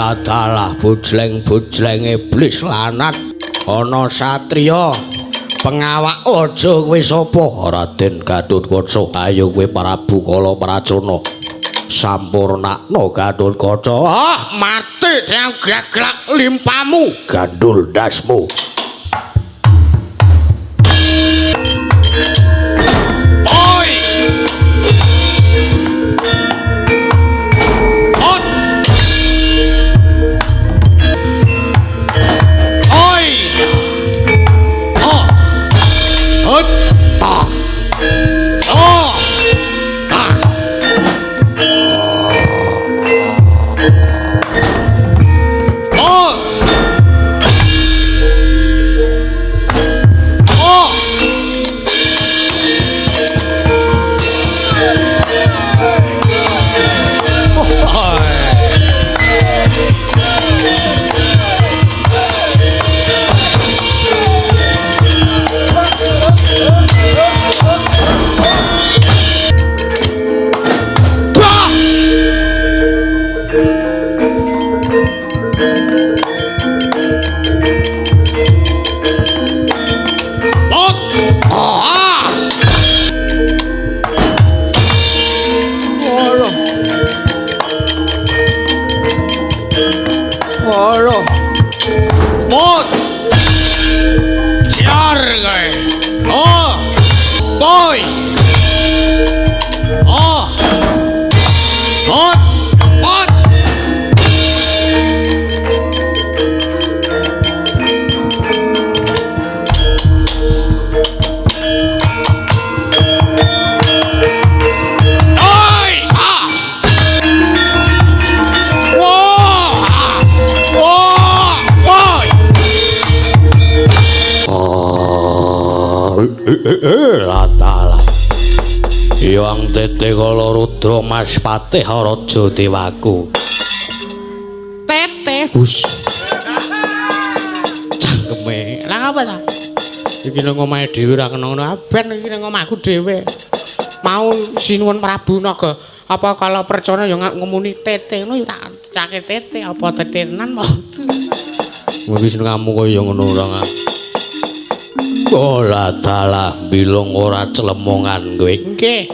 Adalah bujleng-bujleng iblis lanat. Ana satriya pengawak aja kowe sapa? Raden Gatotkaca. Ayo kowe Prabu Kala Pracona. Sampurnakno Gatotkaca. Ah, mati deang gaglak limpamu, gandul ndasmu. Oi! Ot! Oi! Oh! Hut! Ta! Oh! Ta! Oh! Oh! Bah! Ot! Ah! Ora. Ora. Mot. Jar kowe. Oh. Boy. Oh. Mot. Mot. Oi! Ah! Wah! Wah! Woi! Oh, latalah. Hyang Tete Kala Rudra Mas Patih Raja Dewaku. Tete Gus. Cangkeme. Lah ngapa ta? Iki nang omahe dhewe ora kena ngono. Ben iki nang omahku dhewe. Mau sinuwun Prabu Naga, apa kala percana ya ngemuni tete ngono ya tak cake tete apa tete tenan mau. Iki senengamu kaya ngono ora. Oh dalah bilung ora clemongan kowe. Nggih.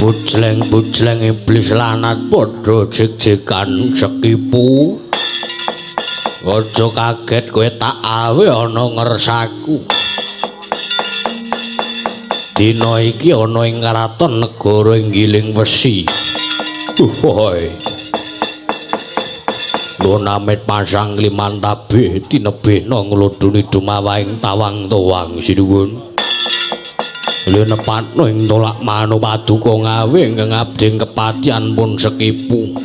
Bujleng-bujleng iblis lanat padha jek-jekan sekipu. Aja kaget kowe tak awe ana ngersaku. Dina iki ana ing karaton negara Giling Wesi. Hoi. Nuwun amit pasang liman tabih tinebihna nglodoni dumawahing tawang towang sinuwun. Lha nepatno ing tolak manu paduka ngawe ingkang abdi kepatihan pun sekipu.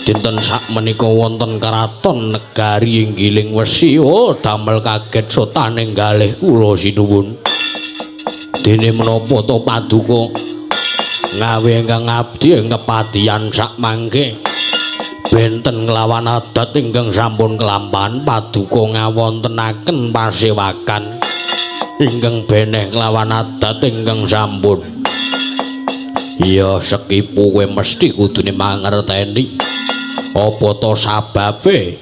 Dinten sakmenika wonten karaton negari Giling Wesi. Oh, damel kaget sotaning galih kula sinuwun. Dene menapa to paduka ngawe ingkang abdi ing kepatihan sakmangke benten nglawan adat ingkang sampun kelampahan paduka ngawontenaken pasewakan ingkang beneh nglawan adat ingkang sampun. Iya sekipu kowe mesti kudune mangerteni apa to sababe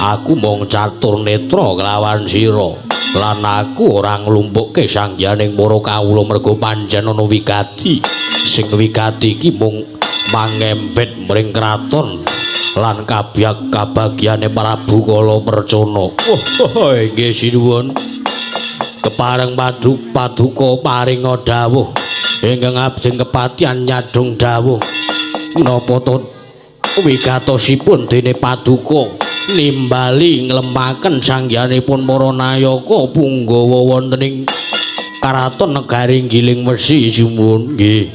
aku mung catur netra kelawan sira lan aku ora nglumpukke sangyaning para kawula merga pancen ana wigati sing wigati iki mung mangembet mring kraton lan kabyak kabagyane Prabu Kala Percana. Oh, inggih sinuwun. Kepareng paduka paringa dawuh ingkang abdi kepatihan nyadhong dawuh menapa to wigatosipun dene paduka nimbali nglemaken sangyanipun para nayaka punggawa wonten ing karaton negari Giling Wesi sinuwun. Nggih.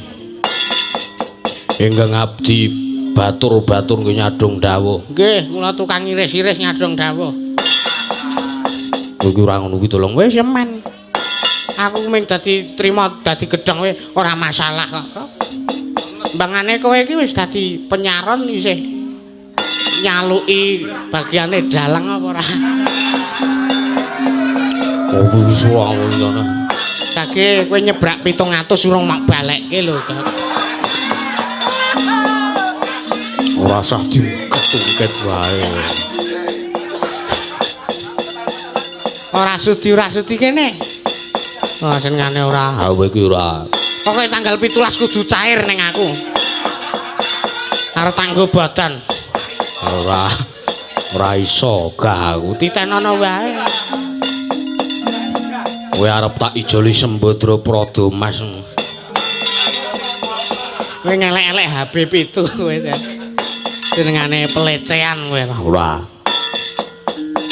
Ingkang abdi batur-batur nyadhong dawuh. Nggih, kula tukang iris-iris nyadhong dawuh. Kowe ora ngono kuwi tolong wis yemen. Aku mung dadi trima dadi gedhong kowe ora masalah kok. Mbangane kowe iki wis dadi penyaron isih nyaluki bagiane dalang apa ora? Oh wis ngono. Kage kowe nyebrak 700 urung mak balekke lho, Kak. Ora usah diungket-ungket wae. Ora sudi kene. Oh, senengane ora. Ha kowe iki ora. Pokoke tanggal 17 kudu cair ning aku. Arep tanggo badan. Ora. Ora iso gah aku. Titenono wae. Kowe arep tak ijoli Sembadra Prada Mas. Kowe ngelek-elek HP 7 kowe. Jenengane pelecehan kowe. Ora.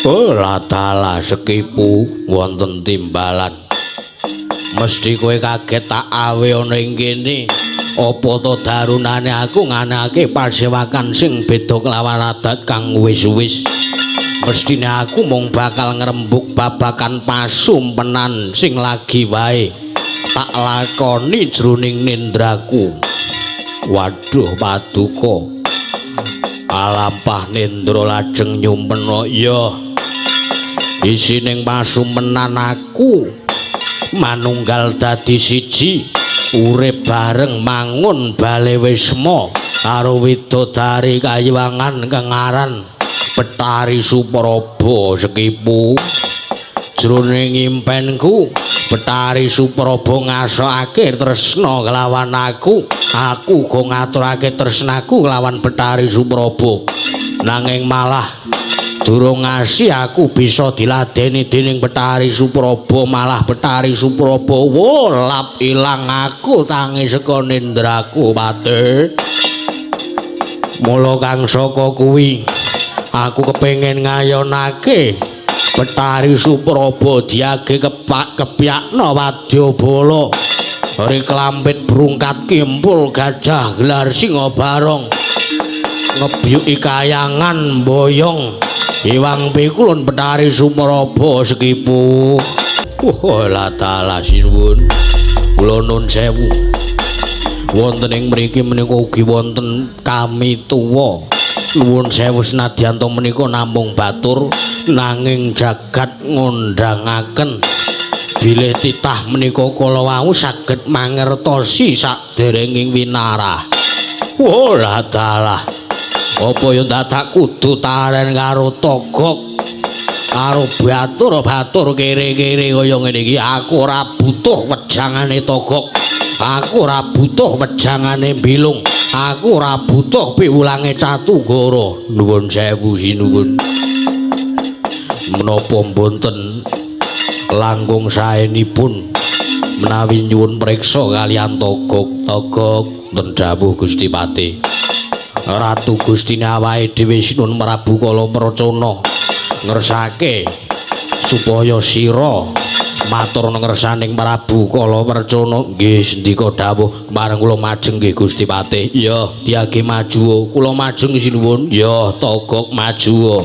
Oh, ladalah Sekipu wonten timbalan. Mesti kowe kaget tak awe ana ing kene. Apa to darunane aku nganake pasewakan sing beda kelawan adat kang wis-wis. Mestine aku mung bakal ngrembug babakan pasumpenan sing lagi wae tak lakoni jroning nendraku. Waduh paduka. Alampah nendra lajeng nyumpena ya. Isining pasumpenan aku manunggal dadi siji, urip bareng mangun bale wisma karo widodari kayiwangan kengaran Betari Supraba Sekipu. Jroning impenku Betari Supraba ngasokake tresna kelawan aku, aku uga ngaturake tresnaku kelawan Betari Supraba. Nanging malah durung ngasih aku bisa diladeni dening Betari Supraba, malah Betari Supraba wolap ilang aku tangi saka nendraku pate. Mula kang saka kuwi aku kepengin ngayonake Betari Supraba diage kepak kepyakna wadyabala. Ri klampit brungkat kimpul gajah gelar singa barong ngebyuki kayangan boyong Iwang pikulun Betari Supraba Sekipu. Oh ladalah sinuwun. Kula nun sewu. Wonten ing mriki menika ugi wonten kami tuwa. Nuwun sewu senadyan to menika namung batur nanging jagat ngundhangaken bilih titah menika kala wau saged mangertosi saderenging winarah. Oh ladalah. Apa ya dadak kudu taren karo Togok karo batur-batur kere-kere kaya ngene iki. Aku ora butuh wejangane Togok, aku ora butuh wejangane Bilung, aku ora butuh piwulange Catunggara. Nuwun sewu sinuwun. Menapa mboten langkung saenipun menawi nyuwun priksa kaliyan Togok. Togok ten dawuh Gusti Patih. Ratu Gustine awake dhewe Sinun Prabu Kala Pracona ngersake supaya sira matur ngersaning Prabu Kala Pracona. Nggih sendika dawuh kemaring kula majeng nggih Gusti Patih. Ya diage maju kula majeng sinuwun. Ya Togok maju.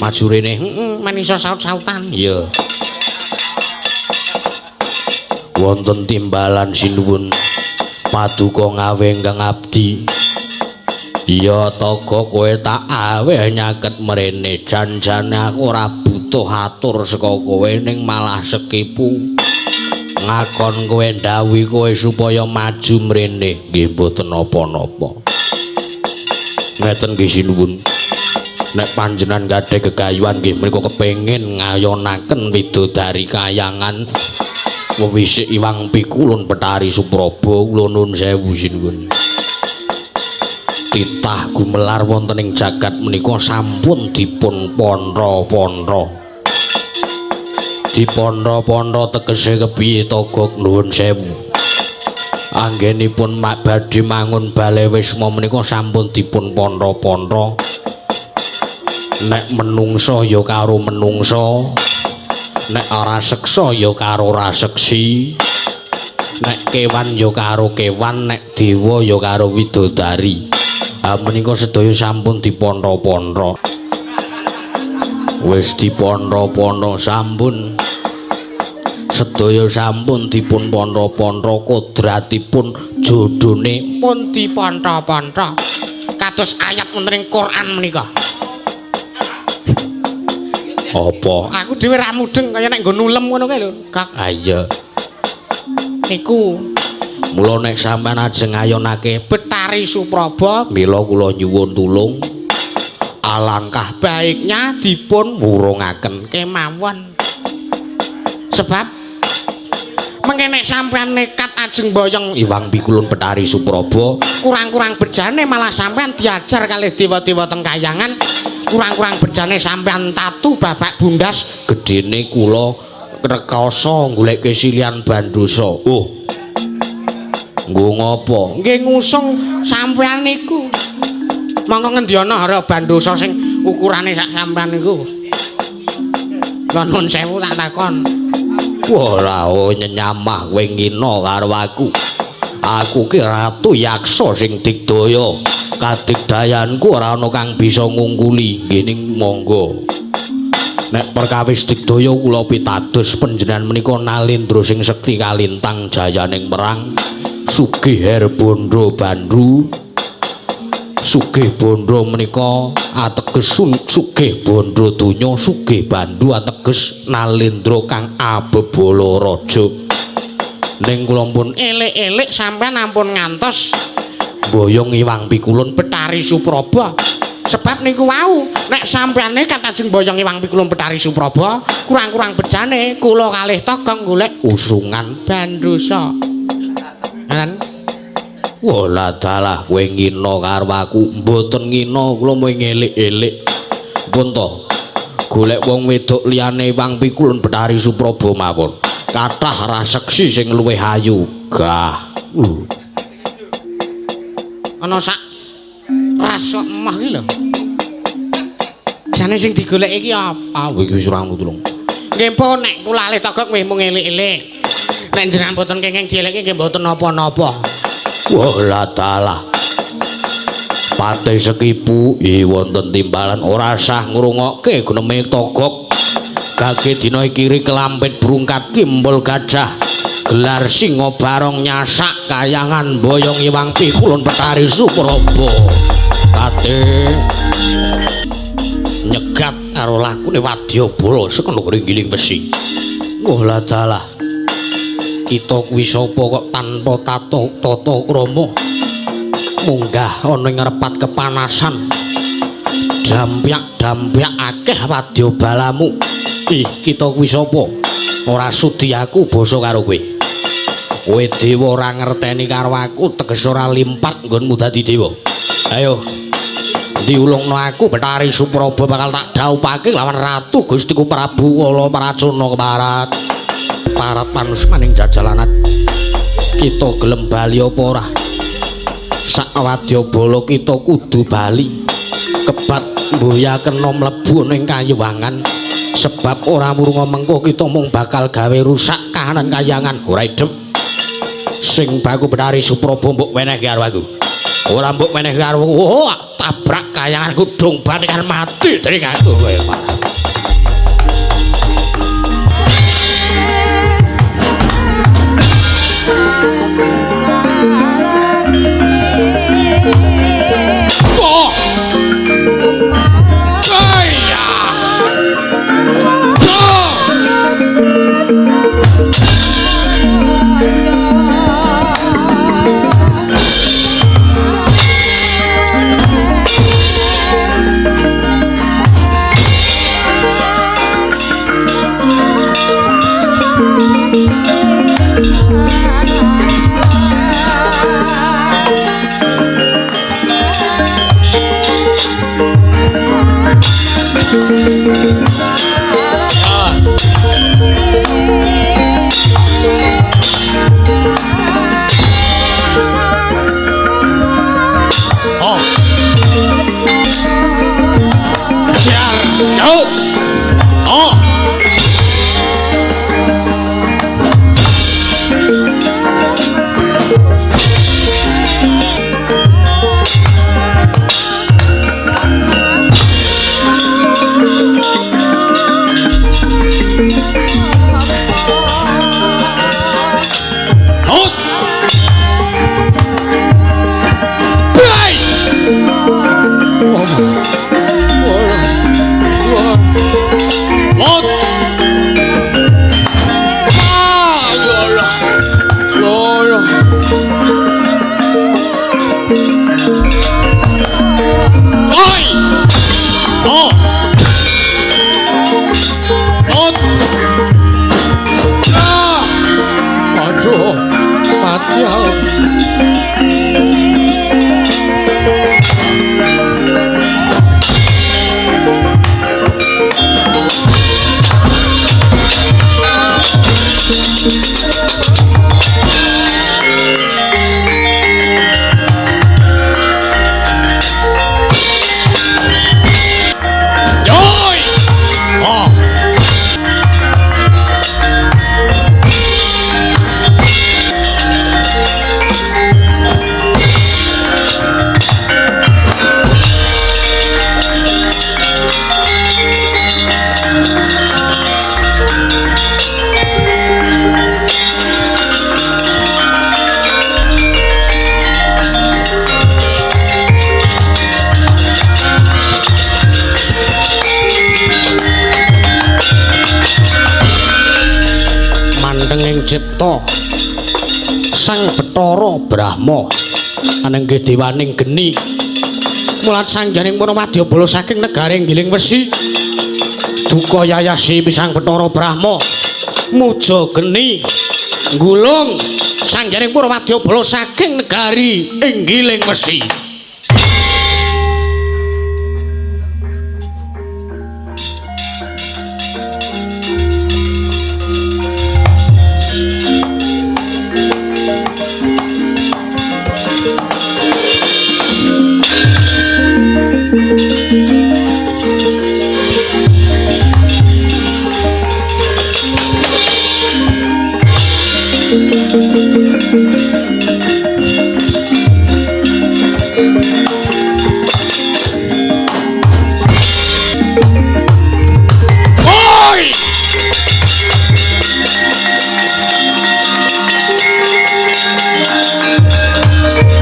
Maju rene. Heeh, men iso saut-sautan. Iya. Wonten timbalan sinuwun paduka ngawe ingkang abdi. Iya Togok kowe tak awe nyaket mrene. Janjane aku ora butuh atur saka kowe ning malah Sekipu ngakon kowe ndhawuhi kowe supaya maju mrene. Nggih mboten napa-napa. Ngeten nggih sinuwun. Nek panjenengan gadhah gegayuhan nggih menika kepengin ngayonaken widodari kayangan wewisik Iwang Pikulun Betari Supraba. Kula nuwun sewu sinuwun. Titah gumelar wonten ing jagat menika sampun dipun pondha-pondha. Dipondha-pondha tegese kepiye Togok? Nuwun sewu. Anggenipun badhe mangun bale wisma menika sampun dipun pondha-pondha. Nek menungsa ya karo menungsa, nek ora seksa ya karo raseksi, nek kewan ya karo kewan, nek dewa ya karo widodari. Menika sedaya sampun dipondha-pondha. Wis dipondha-pondha sampun. Sedaya sampun dipun pondha-pondha kodratipun jodhone pun dipondha-pondha. Kados ayat wonten ing Quran menika. Apa? Aku dhewe ra mudeng kaya nek nggo nulem ngono kae lho, Kak. Ha iya. Niku Mula nek sampean ajeng ngayonake Betari Bethari Supraba. Mila kula nyuwun tulung, alangkah baiknya dipun wurungaken kemawon. Sebab mengke nek sampean nekat ajeng boyong Iwang Pikulun Bethari Supraba, kurang-kurang bejane malah sampean diajar kalih dewa-dewa teng kayangan, kurang-kurang bejane sampean tatu babak bundas. Gedene kula rekasa goleke silian bandosa. Oh. Nggo ngopo? Nggih ngusung sampean niku. Monggo ngendi ana hara bandosa sing ukurane sak sampean niku? Lah nuwun sewu tak takon. Wah, oh nyenyamah kowe ngina karo aku. Aku ki ratu yaksa sing digdaya. Kadigdayanku ora ana kang bisa ngungkuli. Nggih ning monggo. Nek perkawis digdaya kula pitados panjenengan menika nalendra sing sekti kalintang jayaning perang, sugih herbondo bandhu. Sugih bondo menika ateges sugih bondo donya, sugih bandhu ateges nalendra kang abebala raja. Ning kula pun elek-elek sampean ampun ngantos mboyong Iwang Pikulun Bethari Supraba. Sebab niku wau, nek sampean nekat ajeng mboyong Iwang Pikulun Bethari Supraba, kurang-kurang bejane kula kalih Togong golek usungan bandosa. Ngoten. Wah dalah kowe ngina karo aku. Mboten ngina, kula mung ngelik-elik. Pun to. Golek wong wedok liyane Iwang Pikulun Bethari Supraba mawon. Kathah raseksi sing luwih ayu. Gah. Ana sak ras kok emoh iki lho. Jane sing digoleki iki apa? Iki wis ora nulung. Nggih pun nek kula kalih Togok nggih mung elik-elik. Nek jenengan mboten kenging dieleke nggih mboten napa-napa. Wah dalah. Pate sekipu wonten timbalan ora sah ngrungokke guneme Togok. Gage dina iki kelampit brungkat kimbul gajah. Gelar singa barong nyasak kayangan boyong Iwang Pikulun Bethari Supraba. Kate nyegat karo lakune wadyabala sekena gringgiling besi. Wah dalah. Kita kuwi sapa kok tanpa tata krama munggah ana ing repat kepanasan, dampyak-dampyak akeh wadyabalamu. Ih, kita kuwi sapa? Ora sudi aku basa karo kowe. Kowe dewa ora ngerteni karo aku, teges ora limpat nggonmu dadi dewa. Ayo diulungno aku Bethari Supraba bakal tak dhaupake lawan Ratu Gustiku Prabu Kala Pracana keparat. Parat panusmaning jajalanat. Kita gelem bali apa ora? Sak wadyabala kita kudu bali. Kebat mboya kena mlebu ning kayuwangan. Sebab ora murunga mengko kita mung bakal gawe rusak kahanan kayangan. Ora idep. Sing baku Bethari Supraba mbok wenehke karo aku. Ora mbok wenehke karo aku. Oh, tabrak kayangan kudung banekan mati dening aku kowe. Oh. Iya. Oh. Oh. Jar, jauh. Oh. Hot. Bye. Oh. Oh. Oh. Oi! Oh! Oh! Ah! Aduh, mati aku. Yoi! Oh! Mandhenging cipta Sang Bathara Brahma anenggih dewaning geni mulat sangjaning pun wadyabala saking negaring Giling Wesi duka yayasi Sang Bathara Brahma muja geni nggulung sangjaning pun wadyabala saking negari ing Giling Wesi. Oi!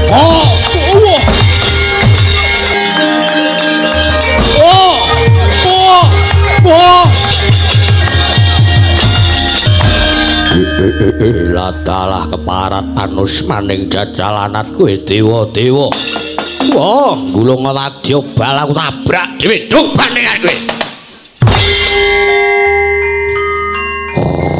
Oh! Oh! Oh! Oh! Oh! Ladalah keparat anus maning jajalanat kowe dewa-dewa. Wah, gulung wadya bal aku tabrak dhewe dung bandingan kowe. Oh.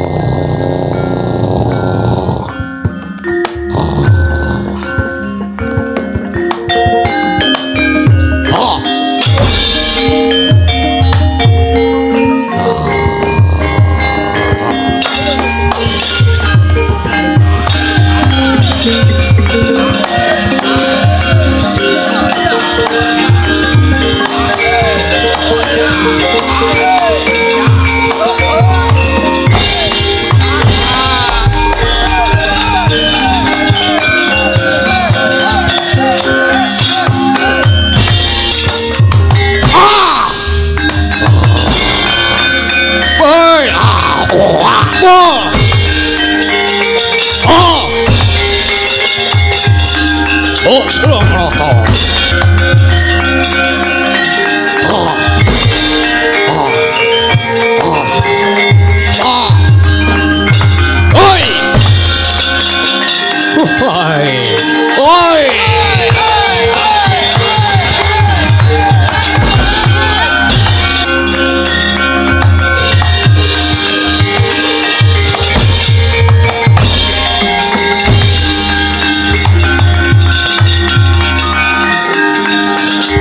Ah! Oi! Ah! Oh! Ah! Oh! Oh! Oh, selong roto. Oh. Oh. Oh. Oh. Oi! Oi! Oi!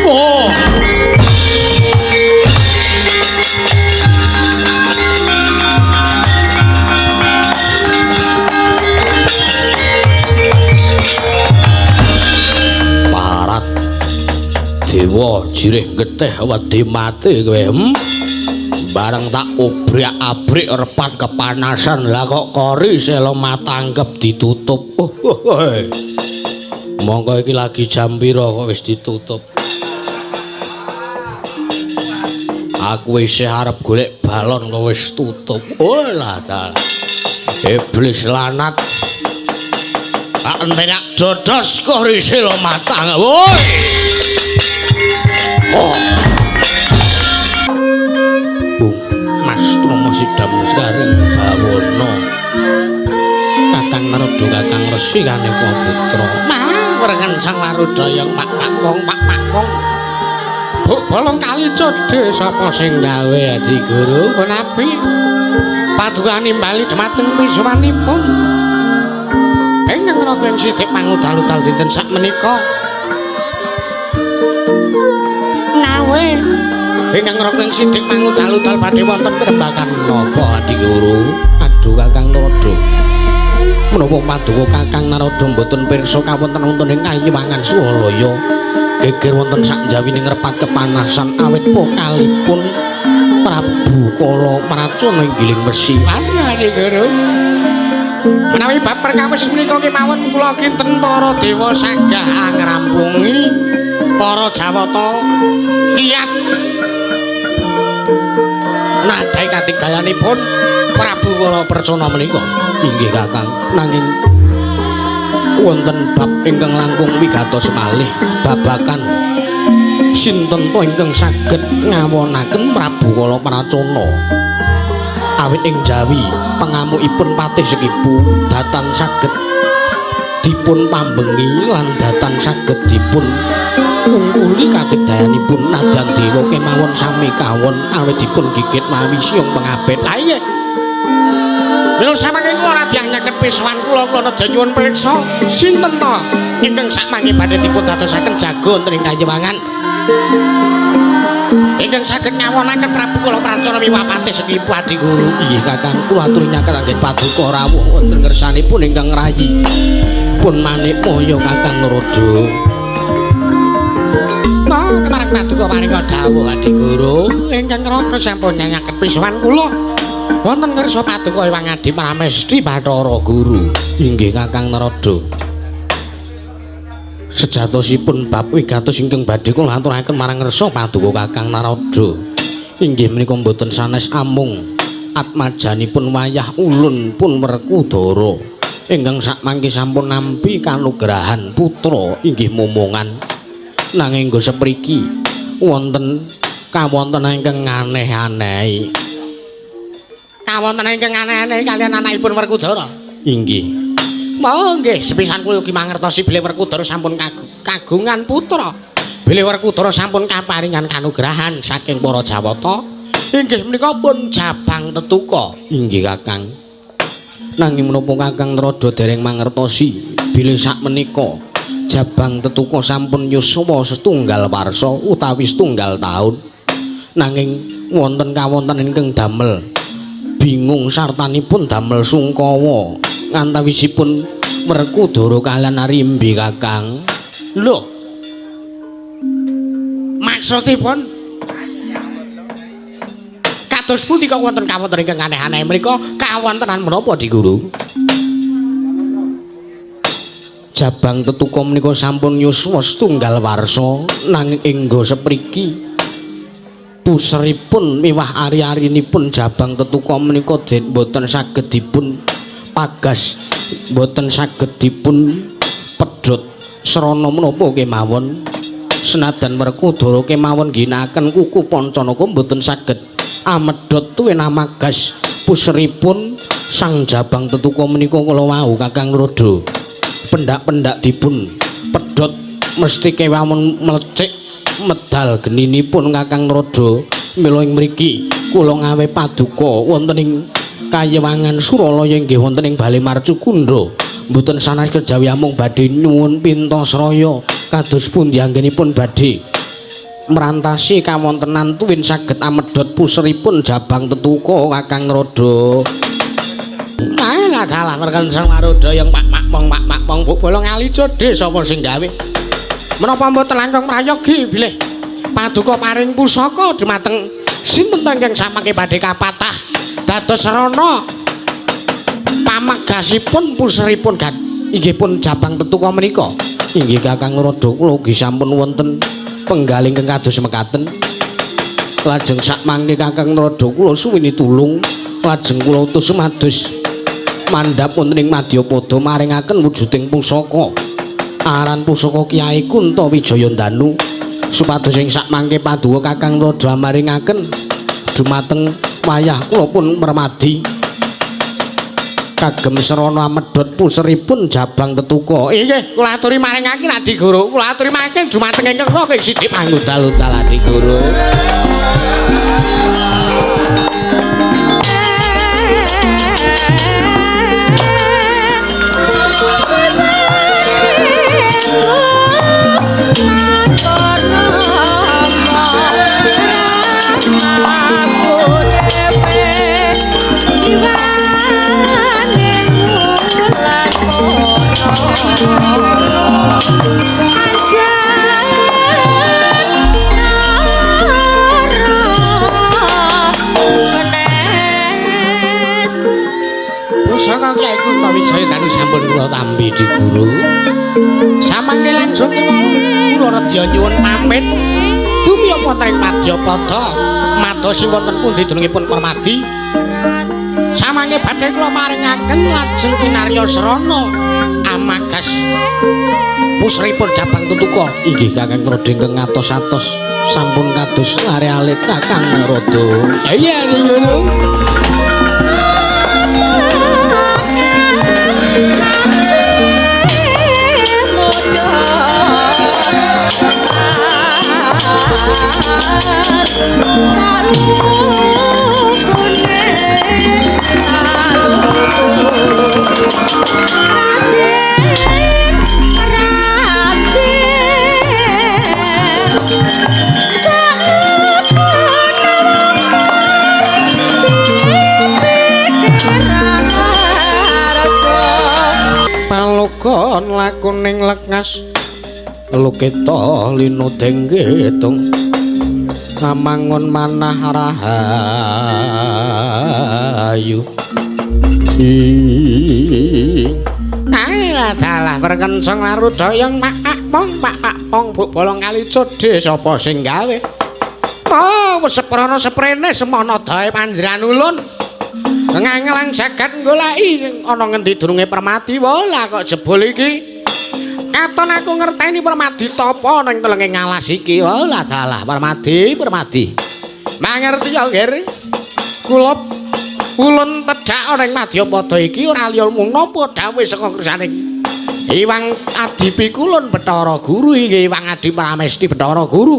Oh! Parat dewa jirih getih wedi mati kowe. Bareng tak obrak-abrik repat kepanasan lah kok kori selo matangkep ditutup. Oh, oh, oh. Monggo iki lagi jam pira kok wis ditutup. Aku isih arep golek balon kok wis tutup. Oh lah dalah. Iblis lanat. Tak entenak dodos kori selo matang. Woi. Oh. Bung Mas Tromo Sidam Sekaring Bawono. Kakang Narada Kakang Resi Kaneka Putra. Wrengencang warudaya pak pak wong pak pak wong. Buk bolong kali codhe sapa sing gawe Adi Guru Nabi. Paduka nimbali dhumateng misuwanipun. Ingkang raga ing sithik pangudal-udal dinten sakmenika. Ngawe ingkang raga ing sithik pangudal-udal badhe wonten pirembakan napa Adi Guru? Aduh Kakang Narada. Menapa paduka Kakang Narada mboten pirsa kawonten-wonten ing Kayiwangan Suralaya? Geger wonten sak njawining repat kepanasan awit pokalipun Prabu Kala Pracona ing giling wesi. Adi Guru. Menawi bab perkawis menika kemawon kula kinten para dewa sanggah ngrampungi para Jawata kiat nadai katigdayanipun Prabu Kala Pracona menika. Inggih Kakang, nanging wonten bab ingkang langkung wigatos malih babagan sinten to ingkang saged ngawonaken Prabu Kala Pracona. Awit ing Jawi pengamukipun Patih Sekipu datan saged dipun pambengi lan datan saged dipun ungkuli katigdayanipun nadyan dewa kemawon sami kawon awit dipun gigit mawi siung pengabet. Lah iya. Mila samangke kula radiah nyeket pisowan kula kula nejo nyuwun pirsa sinten to ingkang sakmangke badhe dipun dadosaken jago wonten ing Kayiwangan ingkang saged ngawonaken Prabu Kala Pracona miwah Patih Sekipu Adi Guru. Inggih Kakang, kula aturi nyaket anggen paduka rawuh wonten ngersanipun ingkang rayi pun manikmaya Kakang Narada. Wah, kemarang paduka paring dawuh Adi Guru ingkang raga sampun nyaket pisowan kula. Wonten ngersa paduka Hyang Adi Pramesti Bathara Guru. Inggih Kakang Narada. Sejatosipun bab wigatos ingkang badhe kula aturaken marang ngersa paduka Kakang Narada. Inggih menika mboten sanes amung atmajanipun wayah ulun pun Werkudara ingkang sakmangke sampun nampi kanugrahan putra inggih momongan. Nanging nggo sepriki wonten kawontenan ingkang aneh-anehi. Kawontenan ingkang aneh-aneh kaliyan anakipun Werkudara. Inggih. Oh nggih, sepisan kula ugi mangertosi bilih Werkudara sampun kagungan putra. Bilih Werkudara sampun kaparingan kanugrahan saking para Jawata. Inggih menika pun Jabang Tetuka. Inggih Kakang. Nanging menapa Kakang Narada dereng mangertosi bilih sakmenika Jabang Tetuka sampun yuswa setunggal warsa utawi setunggal taun. Nanging wonten kawontenan ingkang damel bingung sartanipun damel sungkawa ngantawisipun Werkudara kaliyan Arimbi Kakang. Lho. Maksudipun kados pundi kok wonten kawontenan ingkang aneh-aneh menika kawontenan menapa Dik Guru? Jabang Tetuka menika sampun yuswa setunggal warsa nanging engga sepriki puseripun miwah ari-arinipun Jabang Tetuka menika mboten saged dipun pagas, mboten saged dipun pedhot srana menapa kemawon. Senajan Werkudara kemawon ginakaken kuku Pancanaka mboten saged amedhot tuwin amagas puseripun Sang Jabang Tetuka menika kala wau Kakang Narada. Pendak-pendak dipun pedhot mesti kemawon mlecik medal geninipun Kakang Narada. Mila ing mriki kula ngawe paduka wonten ing Kayiwangan Suralaya inggih wonten ing Bale Marcukundha. Mboten sanes kejawi amung badhe nyuwun pintasraya kados pundi anggenipun badhe mrantasi kawontenan tuwin saged amedhot puseripun Jabang Tetuka Kakang Narada. Nah, dalah werkenseng Narada yang pak mak pong pak mak pong buk bolong ali codhe sapa sing gawe. Menapa mboten langkung prayogi bilih paduka paring pusaka dumateng sinten ingkang samangke badhe kapatah dados srana pamegasipun puseripun inggih pun Jabang Tetuka menika. Inggih Kakang Narada, kula ugi sampun wonten penggalih ingkang kados mekaten. Lajeng sakmangke Kakang Narada kula suwini tulung, lajeng kula utus sumados mandhap wonten ing Madyapada maringaken wujuding pusaka. Aran pusaka Kyai Kunta Wijayandanu supados ing sakmangke paduka Kakang Narada maringaken dumateng wayah kula pun mermadi. Kagem srana amedhot puseripun Jabang Tetuka. Inggih, kula aturi maringaken Adi Guru. Kula aturi mangken dumateng ingkang ing sithik mangudal-udal Adi Guru. Pusaka Kyai Kunto Wijaya Danu sampun kula tampi di guru. Samangke langsung kula kula redya nyuwun pamit. Dumiya wonten ing madyapada madosi wonten pundi dunungipun Permadi. Samangke badhe kula paringaken lajeng kinarya srana amagas pusripun Jabang Tetuka. Inggih Kakang Narada ingkang ngatos-atos sampun kados lare alit Kakang Narada. Iya ngono. Palogon lakuning lekas lukita linudeng ketung ngamangun manah rahayu. Alah dalah perkenceng larudayang pak pong pak pong buk bolong kali codhe sapa sing gawe. Oh wis seprana seprene semono dae panjenengan ulun. Ngangelang jagat goleki sing ana ngendi dununge Permadi wae kok jebul iki. Katon aku ngerteni Permadi tapa ning telenge ngalas iki. Walah dalah Permadi, Permadi. Mangerti ya, Ger. Kula ulun tedhak ana ing madyapada iki ora liya mung napa dawuh saka kersane Iwang Adipi kulun Bathara Guru iki Iwang Adi Pramesti Bathara Guru.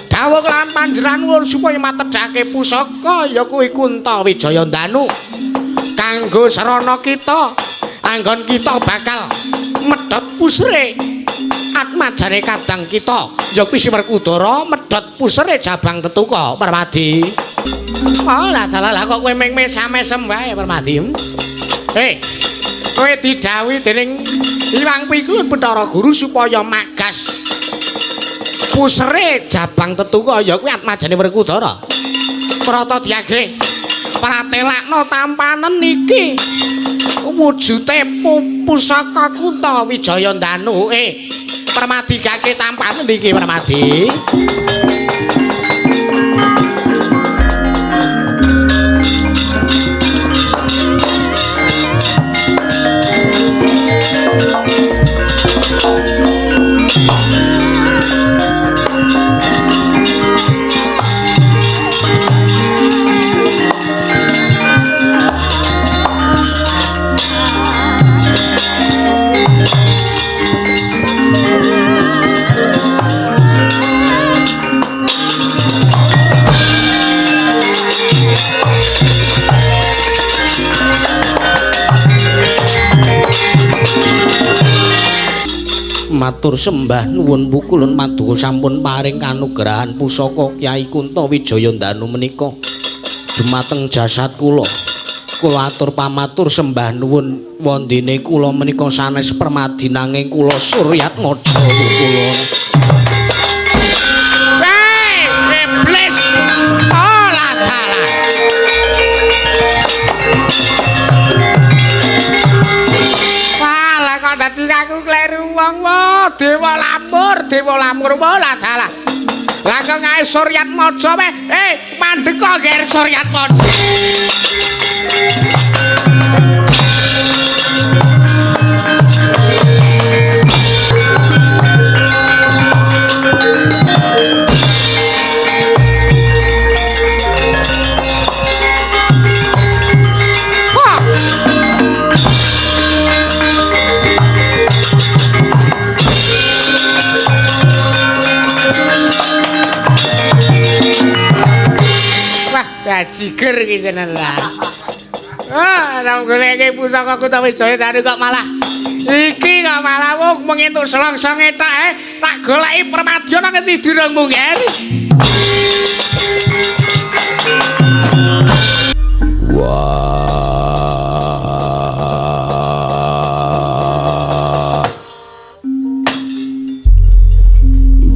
Dawuh kelawan panjenengan ulun supaya matedhake pusaka ya kuwi Kunto Wijaya Danu. Kanggo srana kita, anggon kita bakal medhot pusre atmajane kadang kita ya kuwi si Werkudara medhot pusre Jabang Tetuka Permadi. Oh lah dalah kok kowe ming mesam-mesem wae Permadi. Kowe didhawuhi dening Iwang Pikulun Bathara Guru supaya magas pusre Jabang Tetuka ya kuwi atmajane Werkudara. Prata diage pratelakna tampanen iki wujute pusaka Kunto Wijaya Danu. Permadi gake tampanen iki Permadi. Matur sembah nuwun pukulun paduka sampun paring kanugrahan pusaka Kyai Kunto Wijaya Danu menika dumateng jasad kula. Kula atur pamatur sembah nuwun wondene kula menika sanes Permadi nanging kula Suryatmaja kula. Iblis. Olah dalah. Walah kok dadi aku kleru wong wae. Dewa Lamur wae dalah. Lah kok ngae Suryatmaja wae. Mandeka ger Suryatmaja. Wah. Bajiger iki jeneng lah. Ah, nang goleke pusaka Kutawijaya tadi kok malah iki kok malah wong mengentuk selongsonge tok tak goleki permadyon nang ngendi durung mungkin. Wah.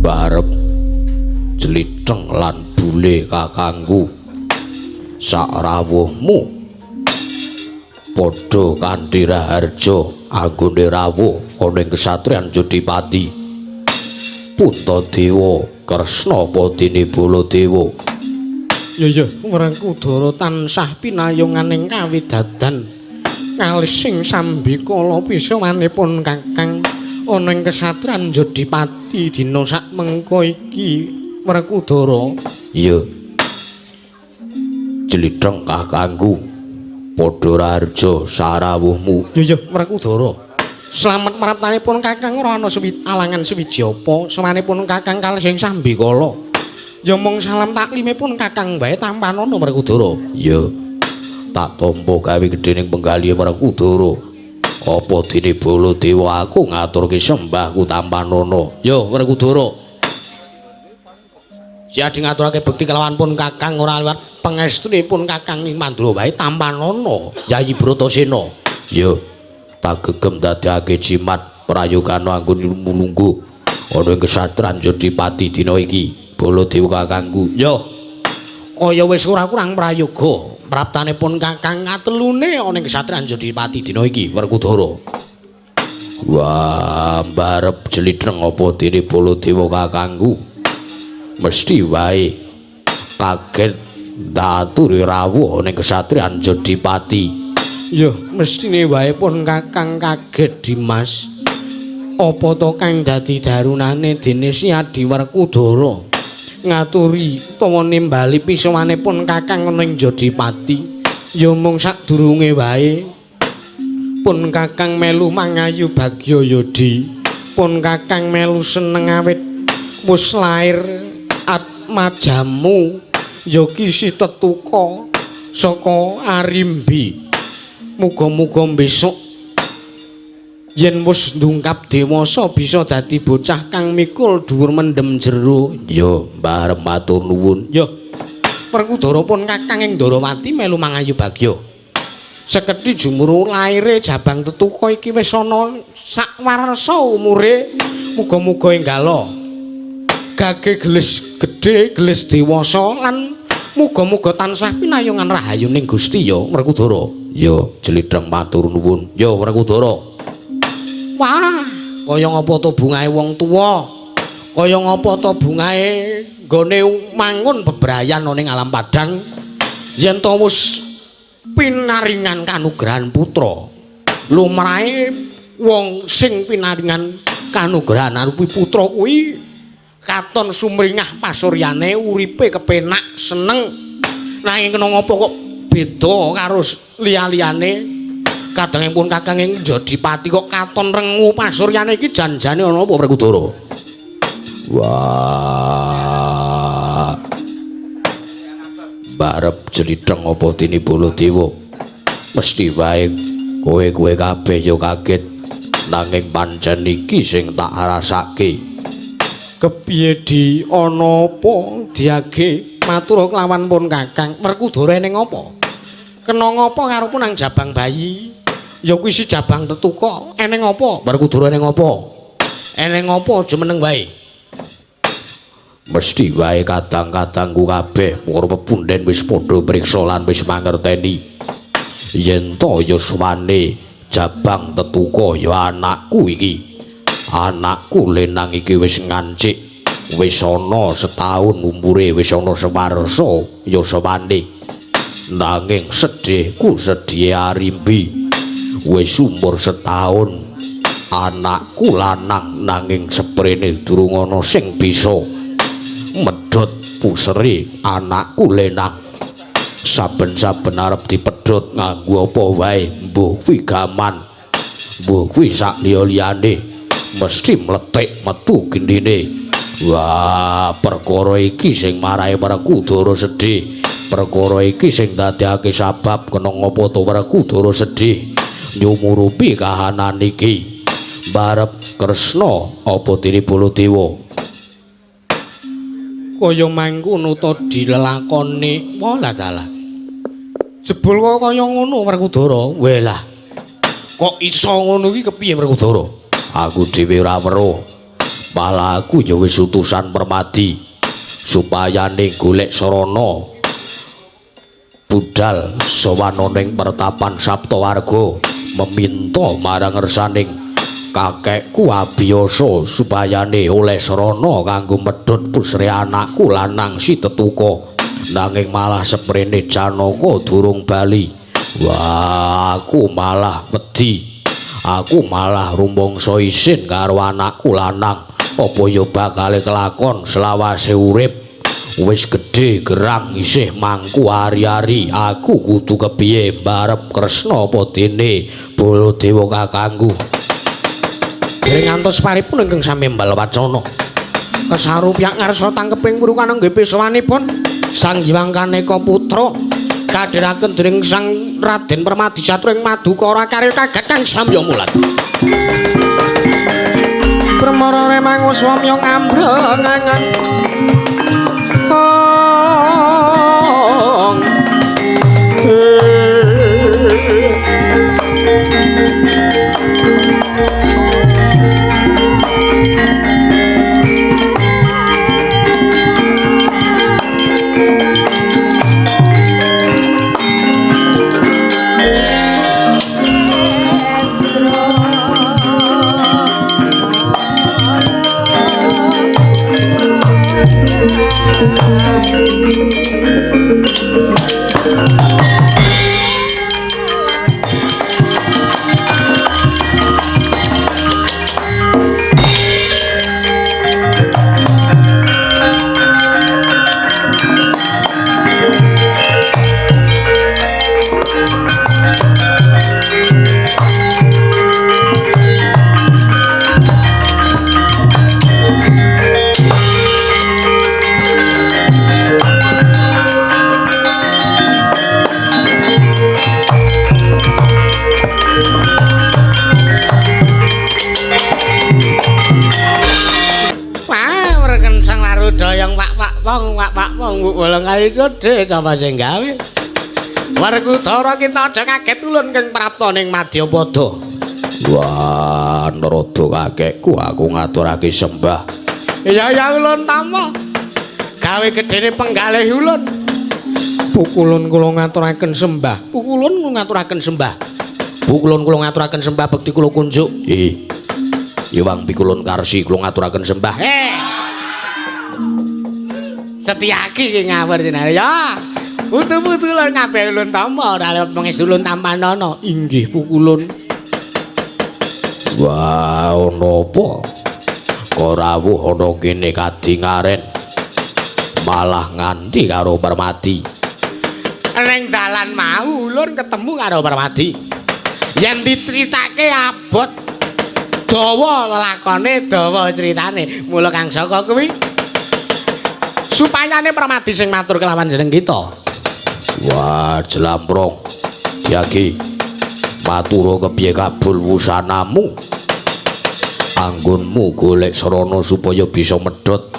Barep jlitheng lan bule kakangku sakrawuhmu padha kanthi raharja anggone rawuh ana ing kesatriyan Jodipati. Puntadewa Kresna apa dene Baladewa? Ya ya, Werkudara tansah pinayunganing kawidadan kalis sing sambikala pisawanipun Kakang ana ing kesatriyan Jodipati dina sakmengko iki Werkudara. Iya. Jlitheng kakangku padha raharja sarawuhmu. Ya ya, Werkudara. Slamet maraptanipun Kakang ora ana alangan suwiji apa sawanipun Kakang kalis sing sambikala. Ya mung salam taklimipun Kakang wae tampanana Werkudara. Iya. Tak tampa gawe gedhe ning penggalih Werkudara. Apa dene Baladewa aku ngaturke sembahku tampanana. Ya Werkudara. Siadi ngaturake bekti kelawan pun Kakang ora liwat pangestunipun Kakang ing Mandura wae tampanana Yayi Bratasena. Ya. Tak gegem dadekake jimat prayogana anggon mulungguh ana ing kesatriyan Jodipati dina iki. Baladewa kakangku. Ya. Kaya wis ora kurang prayoga praptanipun Kakang katelune ana ing kesatriyan Jodipati dina iki Werkudara. Wah, barep jlitheng apa dene Baladewa kakangku. Mesti wae kaget ndaturi rawuh ning kesatriyan Jodipati. Ya, mestine wae pun Kakang kaget Dimas. Apa to kang dadi darunane dene si Adi Werkudara ngaturi utawa nimbali pisawanipun Kakang ana ing Jodipati. Ya mung sadurunge wae pun Kakang melu mangayu bagya ya Di. Pun Kakang melu seneng awit wis lair atmajamu ya ki si tetuka saka Arimbi. Muga-muga besok yen wis ndungkap dewasa bisa dadi bocah kang mikul dhuwur mendem jero. Ya, Mbah matur nuwun. Ya. Werkudara pun Kakang ing Ndarawati melu mangayu bagya. Sekedhi jumuru laire Jabang Tetuka iki wis ana sakwarsa umure. Muga-muga enggala gage gelis gedhe, gelis dewasa lan muga-muga tansah pinayungan rahayuning Gusti ya Werkudara. Ya, jlitheng matur nuwun. Ya Werkudara. Wah, kaya ngapa to bungahe wong tuwa? Kaya ngapa to bungahe nggone mangun bebrayan ana ning alam padang yen to wis pinaringan kanugrahan putra. Lumrahe wong sing pinaringan kanugrahan arupi putra kuwi katon sumringah pasuryane, uripe kepenak, seneng. Nanging kena ngapa kok beda karo liya-liyane? Kadangipun Kakang ing Jodipati kok katon rengu pasuryane iki janjane ana apa Werkudara? Wah. Barep jlitheng apa dene Baladewa? Mesti wae kowe-kowe kabeh ya kaget. Nanging pancen iki sing tak rasake. Kepiye Di ana apa diage matur kelawan pun Kakang Werkudara ning apa? Kena ngapa karo punang Jabang bayi? Ya kuwi si Jabang Tetuka. Eneng apa? Werkudara eneng apa? Eneng apa aja meneng wae. Mesti wae kadang-kadangku kabeh para pepunden wis padha mriksa lan wis mangerteni yen to yuswane Jabang Tetuka ya anakku iki. Anakku lenang iki wis ngancik, wis ana setahun umure, wis ana sewarsa yuswane. Nanging sedihku sedih Arimbi, wis umur setahun anakku lanang nanging seprene durung ana sing bisa medhot pusere anakku lenang. Saben-saben arep dipedhot nganggo apa wae, mbuh kuwi gaman, mbuh kuwi sak liya-liyane, mesti mlethik metu gendine. Wah, perkara iki sing marahi Werkudara sedih. Perkara iki sing dadekake sabab kena ngapa to Werkudara sedih nyumurupi kahanan iki. Barep Kresna apa dene Baladewa? Kaya mangkono to dilelakone. Walah dalah. Jebul kok kaya ngono Werkudara. Welah. Kok iso ngono iki kepiye Werkudara? Aku dhewe ora weruh. Malah aku ya wis utusan Permadi supayane golek sarana budal sowan ning pertapan Saptawarga meminta marang ngersaning kakekku Abiyasa supayane oleh sarana kanggo medhot pusre anakku lanang si Tetuka. Nanging malah seprene Janaka durung bali. Wah, aku malah wedi. Aku malah rumangsa isin karo anakku lanang. Apa ya bakale kelakon selawase urip? Wis gedhe gerang isih mangku ari-ari. Aku kudu kepiye mbarep Kresna apa dene Baladewa kakangku? Dereng ngantos paripun ingkang sami mbal wacana. Kesarupyak ngarsa tangkeping purukan nggih pesowanipun Sang Hyang Kaneka Putra kadhiraken dening Sang Raden Permadi Satru ing Madukara karya kaget kang samya mulat. Permara remang swamya ngambrengan. Ong. Wong bolong kali codhe sapa sing gawe? Werkudara kita aja kaget ulun keng prapta ning Madyapada. Wah, Narada kakekku aku ngaturake sembah. Iya ya ulun tampa. Gawe gedene penggalih ulun. Pukulun kula ngaturaken sembah. Pukulun kula ngaturaken sembah. Pukulun kula ngaturaken sembah bekti kula kunjuk. Ih. Iwang pikulun karsi kula ngaturaken sembah. Setiaki iki ngawur jenenge ya. Putu-putu lho kabeh ulun tampa ora lewat pangestu ulun tampanana. Inggih pukulun. Wah, ana apa? Kok rawuh ana kene kadingaren. Malah nganti karo Permadi. Ning dalan mau ulun ketemu karo Permadi. Yen diceritake abot dawa lelakone, dawa critane. Mula Kang Saka kuwi supayane Permadi sing matur kelawan jeneng kita. Wah, jlamprong. Diagi matura kepiye kabul wusanamu? Anggonmu golek sarana supaya bisa medhot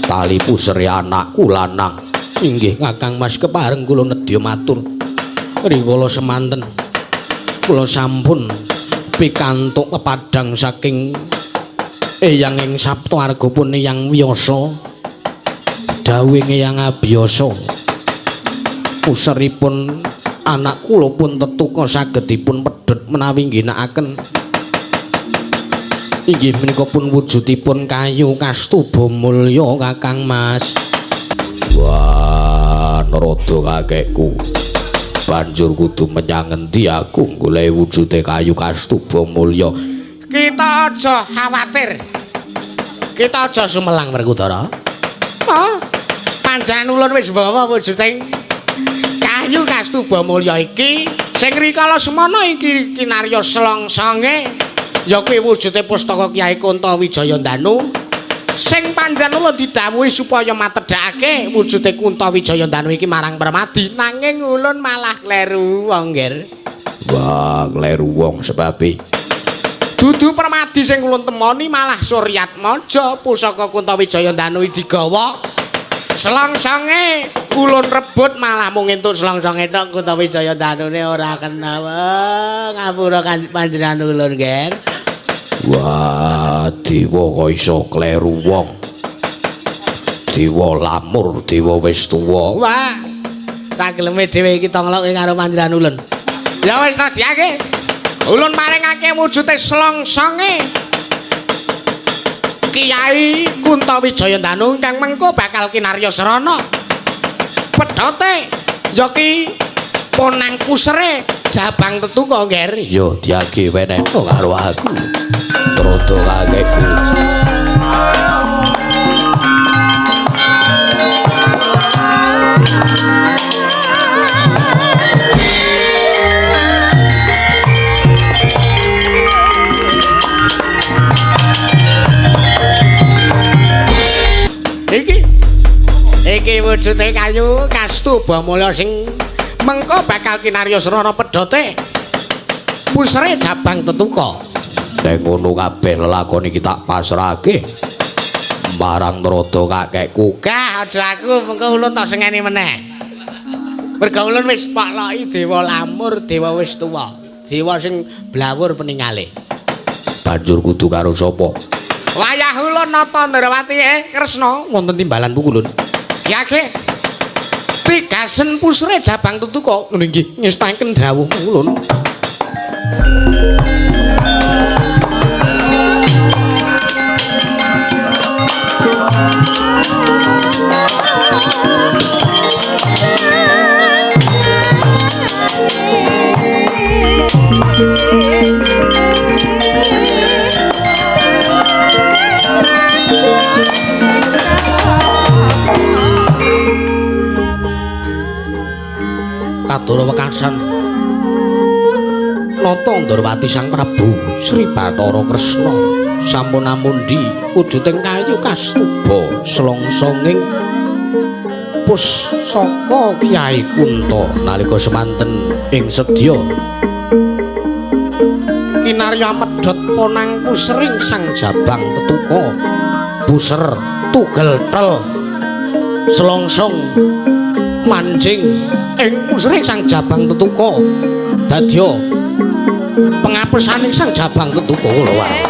tali pusere anakku lanang. Inggih Kakang Mas, kepareng kula nedya matur. Rikala semanten kula sampun pikantuk pepadhang saking Eyang ing Saptawarga pun Eyang Wiyasa. Dawuhe Eyang Abiyasa puseripun anak kula pun tetuka saged dipun pedhot menawi ngginakaken inggih menika pun wujudipun kayu kastuba mulya Kakang Mas. Wah, Narada kakekku, banjur kudu menyang endi aku golek wujude kayu kastuba mulya? Kita aja khawatir, kita aja sumelang Werkudara. Oh, panjenengan ulun wis bawa wujuding kayu kastuba mulya iki sing rikala semana iki kinarya selongsonge ya kuwi wujude pustaka Kyai Kunta Wijayandanu. Sing panjenengan ulun didhawuhi supaya matedhakake wujude Kunta Wijaya Danu iki marang Permadi, nanging ulun malah kleru wong, Nger. Wah, kleru wong sebabe dudu Permadi sing ulun temoni malah Suryatmaja. Pusaka Kunta Wijaya Danu digawa selongsonge ulun rebut malah mung entuk selongsonge tok, Kunta Wijaya Danune ora kena. Ngapura panjenengan ulun, Nger. Wah, dewa kok iso kleru wong. Dewa lamur, dewa wis tuwa. Wah, sageleme dhewe iki tongloke karo panjenengan ulun. Ya wis ta diake. Ulun paringake wujude selongsonge Kiai Kunta Wijaya Danu ingkang mengko bakal kinarya srana. Pedhote ya ki ponang pusere Jabang Tetuka, Nger. Ya diage wenehno karo aku. Trodo kakekku. Iki wujude kayu kastuba mulya sing mengko bakal kinarya srana pedhote pusere Jabang Tetuka. Nek ngono kabeh lelakon iki tak pasrahke marang Trodo kakekku. Gah, aja aku mengko ulun tak sengeni meneh. Merga ulun wis pokloki dewa lamur, dewa wis tuwa, dewa sing blawur peningale. Banjur kudu karo sapa? Wayah ulun nata Ndrawati Kresna wonten timbalan pukulun. Yake tigasen pusre Jabang Tetuka. Ngono nggih, ngestaken dawuh ulun. Kadara wekasan nata Ndrawati Sang Prabu Sri Bathara Kresna sampun amundi wujuding kayu kastuba selongsonging pusaka Kyai Kunta nalika semanten ing sedya kinarya medhot ponang pusering Sang Jabang Tetuka puser tugel tel selongsong manjing ing pusering Sang Jabang Tetuka dadya pengapesaning Sang Jabang Tetuka lho wae.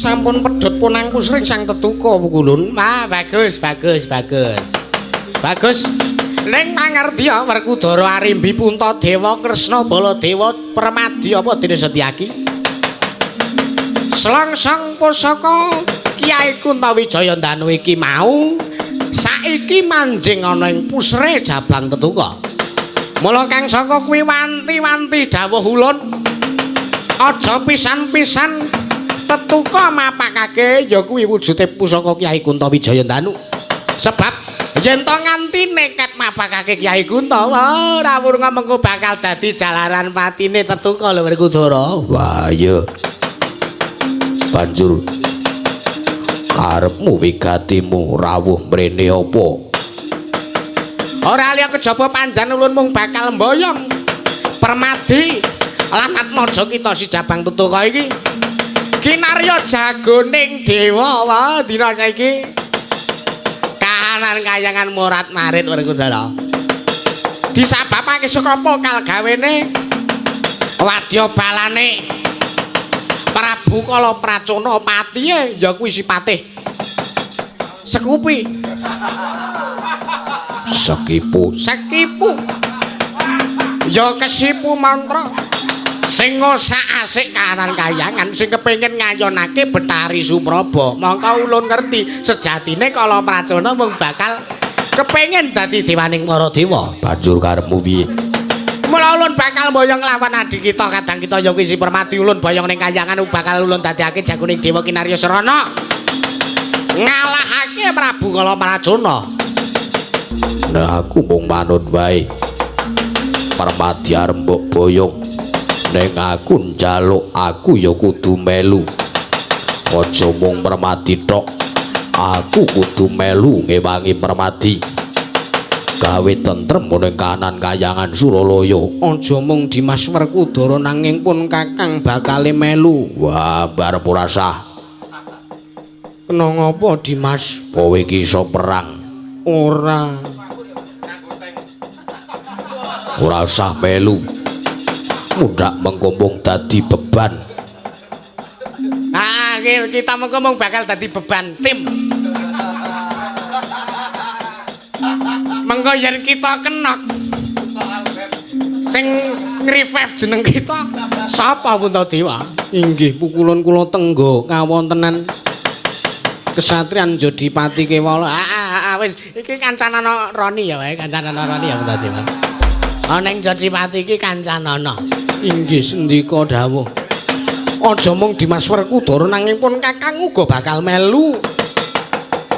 Sampun pedhot ponang pusring Sang Tetuka pukulun. Wah, bagus, bagus, bagus. Bagus. Ning mangertiya Werkudara Arimbi Puntadewa Kresna Baladewa Permadi apa dene Setyaki. Selongsong pusaka Kyai Kunta Wijaya Danu iki mau saiki manjing ana ing pusre Jabang Tetuka. Mula kang saka kuwi wanti-wanti dawuh ulun aja pisan-pisan Tetuka mapakake ya kuwi wujude pusaka Kyai Kunta Wijaya Danu. Sebab yen to nganti nekat mapakake Kyai Kunta, ora wurunga mengko bakal dadi jalaran patine Tetuka lho Werkudara. Wah iya. Banjur karepmu wigatimu rawuh mrene apa? Ora liya kejaba panjenengan ulun mung bakal mboyong Permadi lan Atmaja kita si Jabang Tetuka iki. Kinarya jagoning dewa wah dina saiki kahanan kayangan morat marit Werkudara. Disababake saka apa kalgawene wadya balane Prabu Kala Pracona patihe ya kuwi si Patih Sekupi. Sekipu. Sekipu. Ya kesipu mantra sing ngosak-asik kahanan kayangan sing kepengin ngayonake Betari Supraba. Mongko ulun ngerti sejatine Kala Pracona mung bakal kepengin dadi dewaning para dewa. Banjur karepmu piye? Mula ulun bakal mboyong lawan adhi kita kadang kita ya kuwi si Permadi ulun boyong ning kayangan bakal ulun dadekake jagoning dewa Kinarya Srana. Ngalahake Prabu Kala Pracona. Nah aku mung manut wae. Permadi arep mbok boyong. Ning aku njaluk aku ya kudu melu. Aja mung Permadi tok. Aku kudu melu ngewangi Permadi. Gawe tentrem ning kanan kayangan Suralaya. Aja mung Dimas Werkudara nanging pun Kakang bakale melu. Wah, barep ora sah. Kena ngapa Dimas? Kowe iki iso perang? Ora. Ora usah melu. Mundhak mengko mung dadi beban. Ah, kita mengko mung bakal dadi beban tim. Mengko yen kita kenok sing ngrevive jeneng kita sapa Puntadewa? Inggih pukulun kula tenggo kawontenan kesatriyan Jodipati Kewala. Wis iki kancanana Roni ya wae, kancanana Roni ya Puntadewa. Ana ing Jodipati iki kancanana. Inggih sendika dawuh. Aja mung Dimas Werkudara nanging pun Kakang uga bakal melu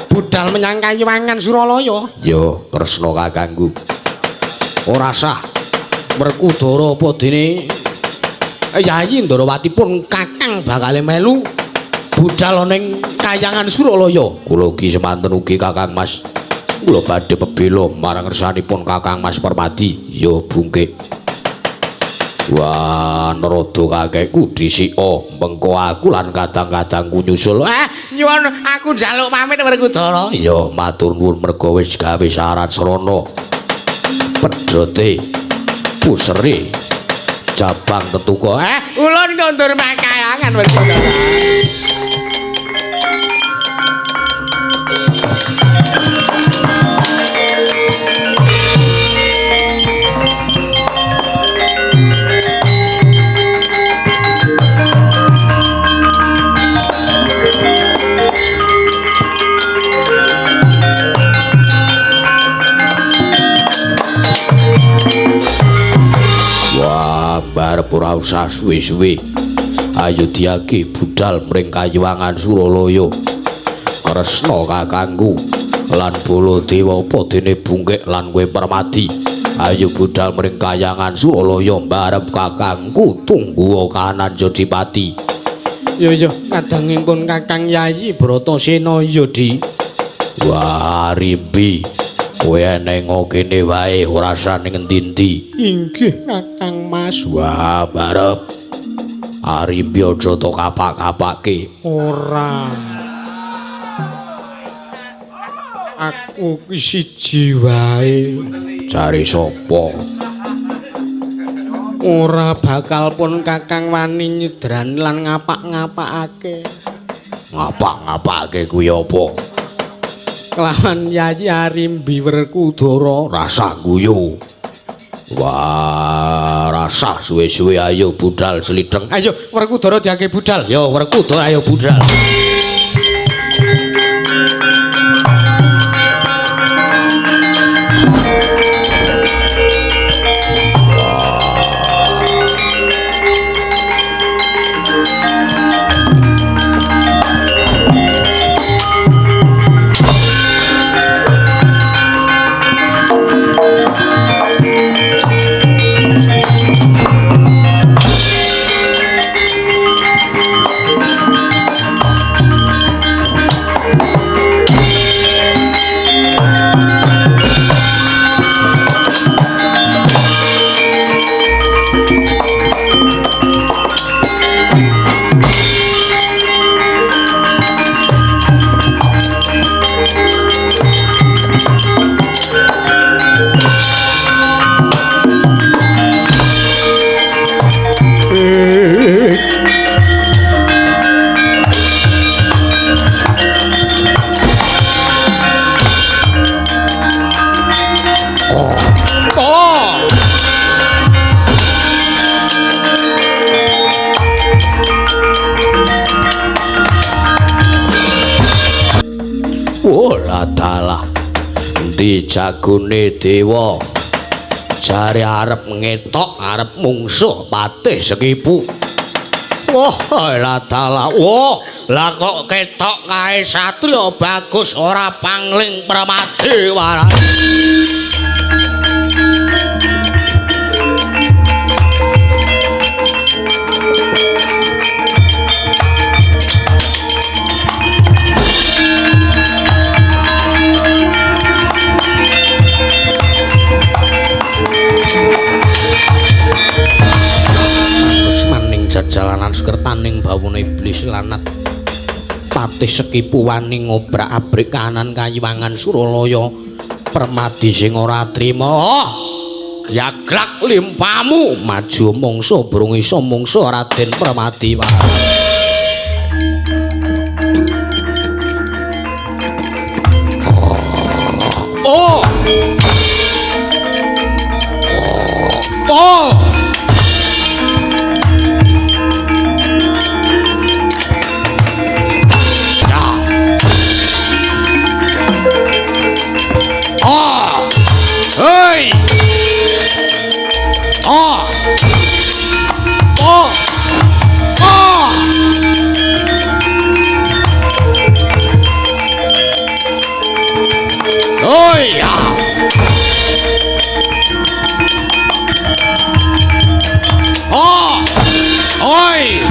budal menyang Kayiwangan Suralaya. Ya, Kresna kakangku. Ora sah Werkudara apa dene Yayi Ndrawati pun Kakang bakal melu budal ning Kayangan Suralaya. Kula ugi semanten ugi Kakang Mas. Kula badhe pebela marang ngersanipun Kakang Mas Permadi. Ya bungkik. Wah, naroda kakekku dhisika, mengko aku lan kadang-kadangku nyusul. Nyuwun aku njaluk pamit Werkudara. Ya, matur nuwun merga wis gawe syarat srana. Pedhote pusere jabang tetuka. Ulun kondur makayangan Werkudara. Barep ora usah suwe-suwe. Ayo diagi budal mring Kayuwangan Suralaya. Kresna kakangku lan Baladewa apa dene bungkik lan kowe Permadi. Ayo budal mring Kayangan Suralaya barep kakangku tunggu kahanan Jodipati. Ya ya kadangipun Kakang Yayi Bratasena ya Di. Wah, Rimbi. Kowe neng kene wae ora usah ning endi-endi. Inggih Kakang Mas. Wah, barep. Arimbi aja to kapak-kapake. Ora. Aku ki siji wae. Jare sapa? Ora bakal pun Kakang wani nyedrani lan ngapak-ngapakake. Ngapak-ngapake kuwi apa? Kelawan Yayi Arimbi Werkudara. Rasah guyu. Wah, rasah suwe-suwe ayo budal slideng. Ayo Werkudara diake budal. Yo Werkudara ayo budal. Endi jagone dewa? Jare arep ngetok, arep mungsuh Patih Sekipu. Wah, lah dalah. Wah, lah kok ketok kae satriya bagus ora pangling Permadi waras. Jalanan sekertaning bawone iblis lanat. Patih Sekipu wani ngobrak-abrik kahanan kayiwangan Suralaya. Permadi sing ora trima, oh, gaglak limpamu maju mungsuh burung iso mungsuh Raden Permadi waras. Oh. Oh. Hei! Oh! Oh! Oh! Oi! Oh! Oi!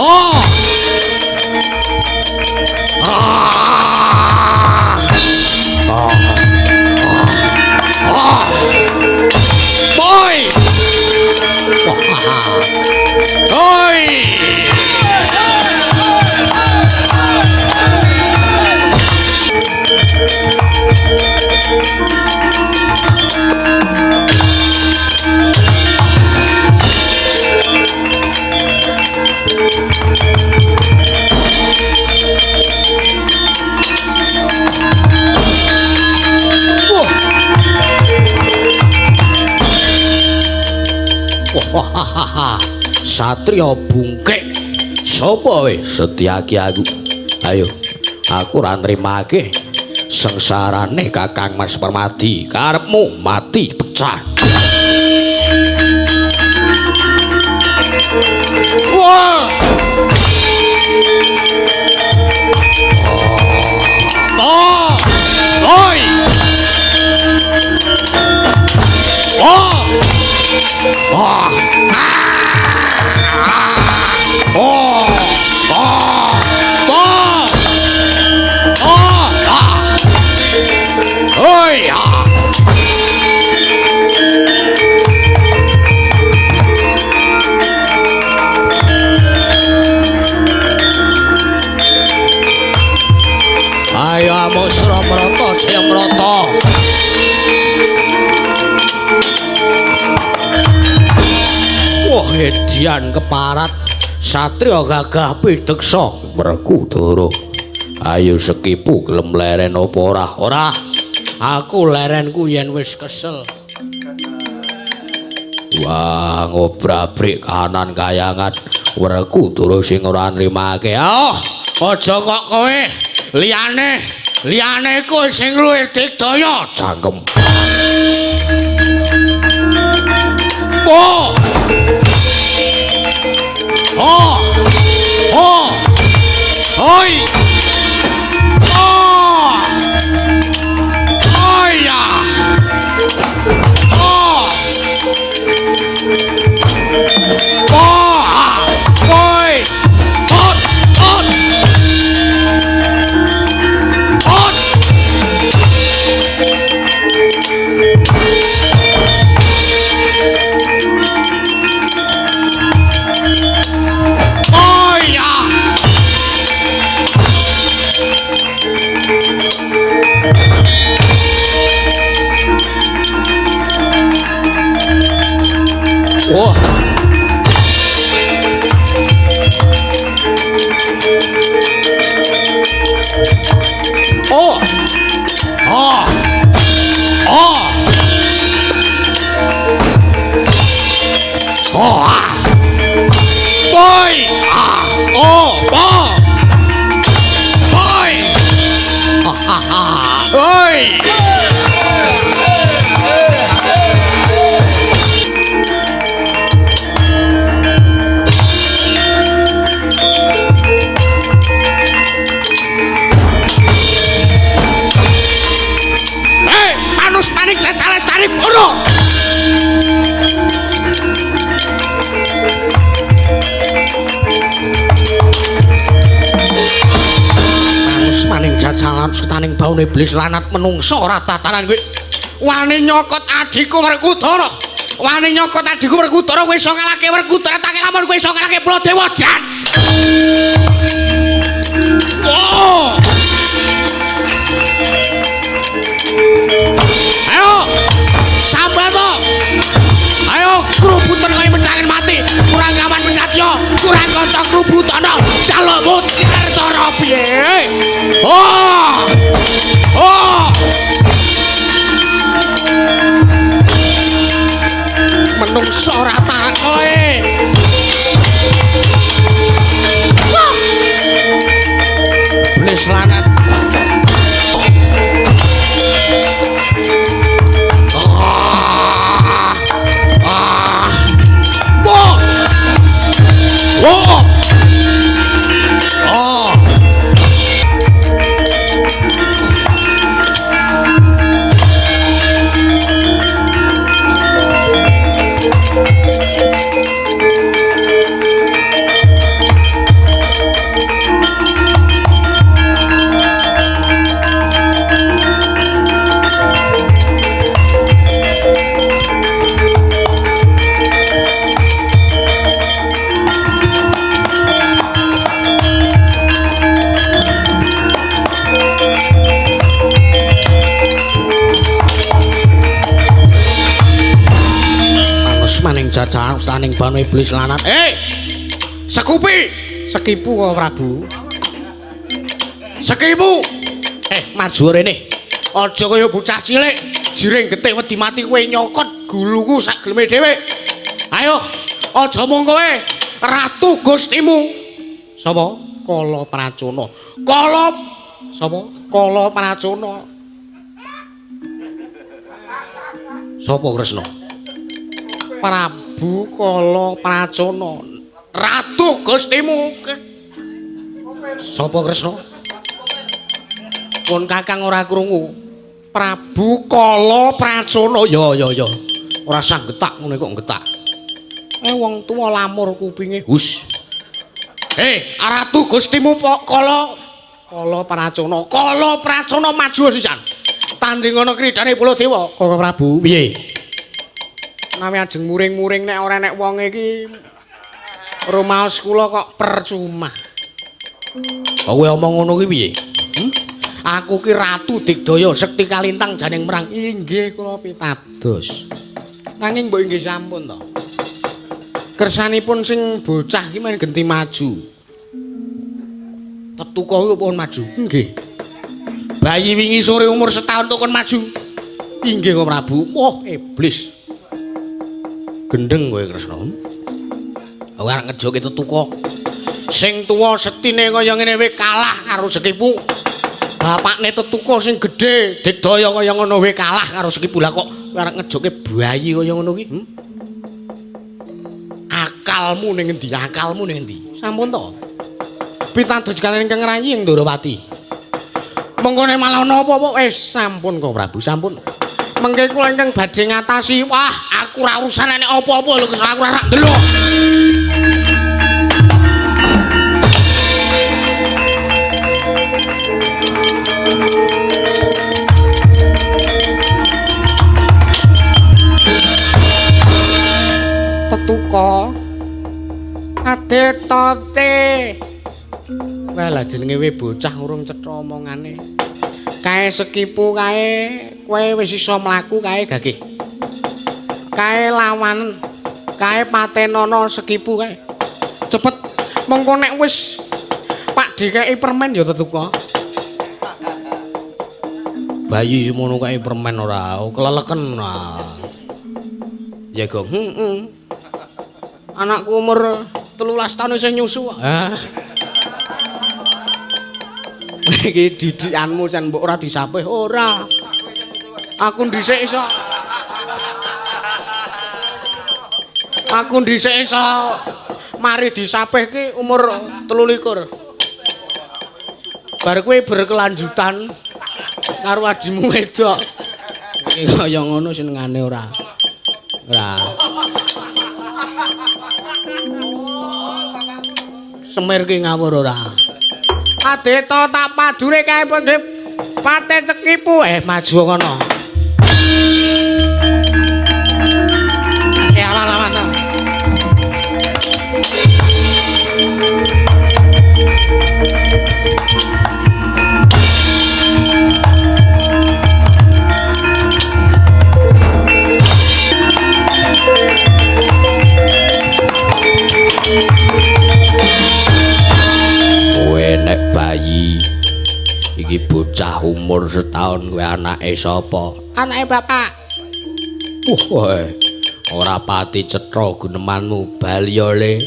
Oh! Ah! Boy! Oi! Wah. Satria bungkek. Sapa we? Setyaki aku. Ayo, aku ora nrimake sengsarane Kakang Mas Permadi. Karepmu mati pecah. Wah! Oh! Oi! Oh! Oh! Oh! Oh! Oh! Oh! Ah! Oi! Ah! Ayo amuk Suramrata Jayamrata. Wah, edian keparat satriya gagah pideksa Werkudara. Ayo Sekipu gelem leren apa ora? Ora. Aku lerenku yen wis kesel. Wah, ngobrabrik kanan kayangan Werkudara sing ora nrimake. Oh, aja kok kowe liyane, liyane kowe sing luwih digdaya cangkem. Oh! Oh! Oh! Oi! Oh! Oh ya! Oh! Oh! Oi! Ot! Ot! Ot! Oh ya! Wah. Oh. Oh. Oh. Oh. Ah. Boy. Ah. Oh. Oh. Boy. Setaning baune iblis lanat menungsa ora tatanan kowe. Wani nyokot adhiku Werkudara. Wani nyokot adhiku Werkudara kowe iso ngalahke Werkudara tak lamun kowe iso ngalahke Baladewa jan. Oh. Ayo. Sambat to. Ayo krubutan kaya mencangen mati, kurang kawan menyatya, kurang kanca krubutana, jalukmu cara piye? Oh! Oh! Menungso ora tahan kowe. Iblis lanat. Oh! Oh! Maning jajah saning banu iblis lanat. Sekupi, sekipu kok Prabu. Sekipu. Maju rene. Aja kaya bocah cilik, jiring getih wedi mati kowe nyokot guluku sak geleme dhewe. Ayo, aja mung kowe, ratu Gustimu. Sapa? Kala Pracona. Kala sapa? Kala Pracona. Sapa Kresna? Prabu Kala Pracona, ratu Gustimu. Sapa Kresna? Pun kakang ora krungu. Prabu Kala Pracona. Ya ya ya. Ora sah getak ngene kok getak. Wong tuwa lamur kupinge. Hus. Ratu Gustimu Kala Kala Pracona. Kala Pracona maju sisan. Tanding ana kridane Baladewa. Kala Prabu, piye? Nawi ajeng muring-muring nek ora nek wong iki rumaos kula kok percuma. Kowe omong ngono ki piye? Aku ki ratu digdaya sekti kalintang janing perang. Inggih kula pitados. Nanging mbok inggih sampun to. Kersanipun sing bocah ki men genti maju. Tetuka kuwi pun maju. Nggih. Bayi wingi sore umur setahun tok kon maju. Inggih kok Prabu. Wah, iblis. Gendeng kowe Kresna. Aku arep ngejoke tetuka. Sing tuwa sektine kaya ngene wae kalah karo Sekipu. Bapakne tetuka sing gedhe digdaya kaya ngono wae kalah karo Sekipu. Lah kok kowe arep ngejoke bayi kaya ngono ki? Akalmu ning endi? Akalmu ning endi? Sampun to. Pitados kaliyan ingkang rayi ing Ndorowati. Mengko nek malah ana apa-apa wis sampun kok Prabu, sampun. Mengke kula ingkang badhe ngatasi. Wah, aku ora urusan nek apa-apa lho, aku ora ndelok. Tetuka adetote. Wah, lah jenenge we bocah urung cetha omongane. Kae Sekipu kae kowe wis iso mlaku kae gagih. Kae lawan, kae patenono Sekipu kae. Cepet mengko nek wis Pak dikeki permen ya tetuka. Bayi semono kae permen ora, keleleken. Ya gong. Heeh. Anakku umur 13 tahun isih nyusu. Ah. Iki didikanmu jan mbok ora disapih ora. Aku dhisik iso. Aku dhisik iso mari disapih ki umur 23. Bar kuwi berkelanjutan karo adimu wedok. Iki kaya ngono senengane ora. Ora. Semir ki ngawur ora. Adeta tak padure kae pendhep. Patih Sekipu. Maju kono. Awan-awan. Kowe nek bayi iki bocah umur setahun kowe anake sapa? Anake bapak. Wah, ora pati cetha gunemanmu balya le.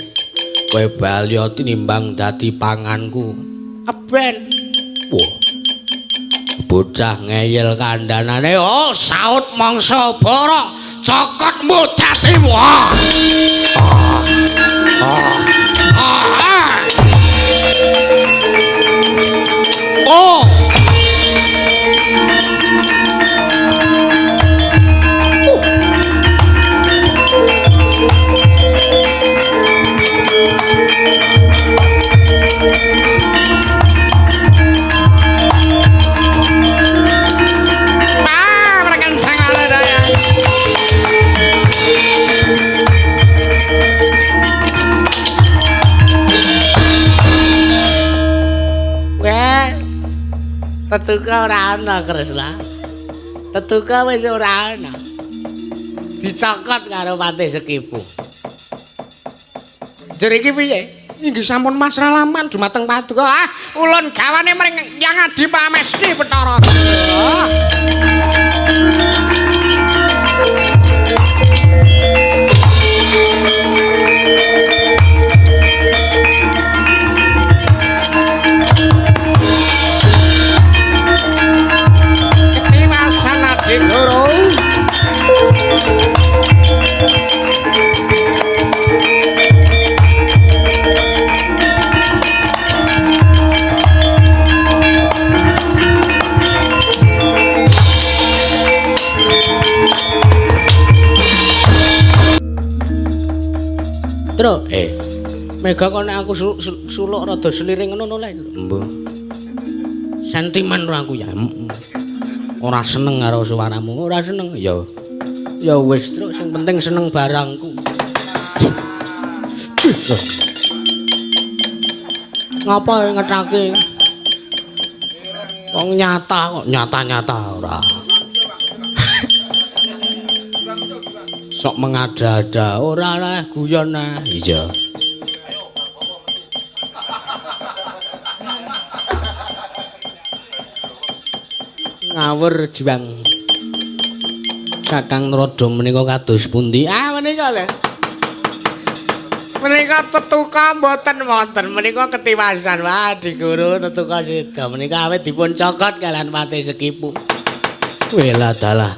Kowe balya tinimbang dadi panganku. Eben. Wah. Bocah ngeyel kandhanane, oh saut mangsa bara, cokotmu dadi wah. Ah. Ah. Ah. Oh. Tetuka ora ana, Kresna. Tetuka wis ora ana. Dicokot karo Patih Sekipu. Jur iki piye? Inggih sampun pasrah laman dumateng paduka. Ah, ulun gawane mring Hyang Adi Pramesti Bathara. Guru. Tru, mega kok nek aku suluk rada seliring ngono le. Mbuh. Sentimen ro aku ya. Ora seneng karo suaramu, ora seneng. Ya. Ya wis, Truk, sing penting seneng barangku. Ngapa ngethake? Wong nyata kok, nyata-nyata ora. Sok mengada-ada, ora lah guyon ah. Iya. Ngawur juang. Kakang Narada menika kados pundi? Ah menika lho. Menika tetuka mboten wonten, menika ketiwasan. Wah, Adi Guru tetuka seda menika awit dipun cokot kalian Patih Sekipu. Wela dalah.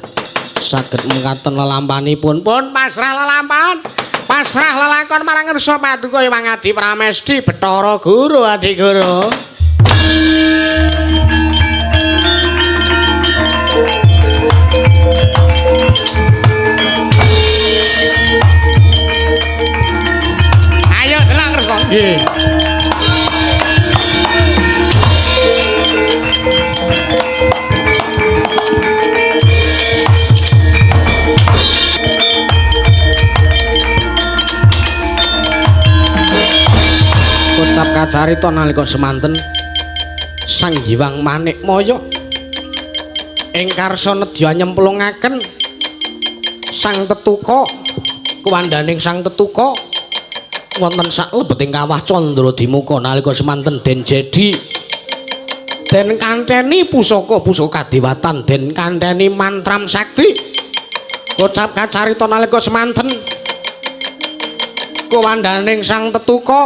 Saged mekaten lelampanipun. Pun pasrah lelampan, pasrah lelakon marang ngersa paduka Hyang Adi Pramesti Bathara Guru Adi Guru. Ayo delok Kersa. Nggih. Kocap kacarita nalika semanten Sang Hyang Manikmaya ing karsa nedya nyemplungaken Sang Tetuka kuwandaning Sang Tetuka wonten saklebeting kawah Candra Dimuka nalika semanten den jedi den kanteni pusaka-pusaka kadewatan den kanteni mantram sakti. Kocap kacarita nalika semanten kuwandaning Sang Tetuka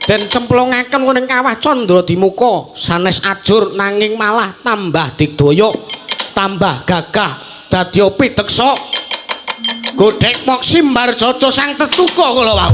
den cemplungaken wonten kawah Candra Dimuka sanes ajur nanging malah tambah digdaya tambah gagah dadi pideksa godhek moksimbar caca Sang Tetuka kula wau.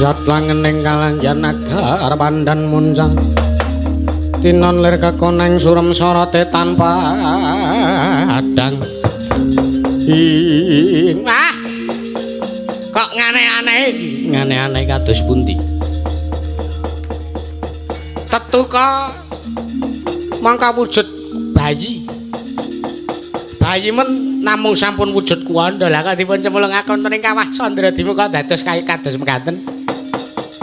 Loncat langening kalangyan agar pandan muncang tinon lir kekoneng surem sorote tanpa adang. Ing ah kok ngane-aneh iki? Ngane-aneh kados pundi? Tetuka mangka wujud bayi. Bayi men namung sampun wujud kuwanda. Lah kok dipun cemplungaken wonten ing kawah Candradimuka dados kaya kados mekaten.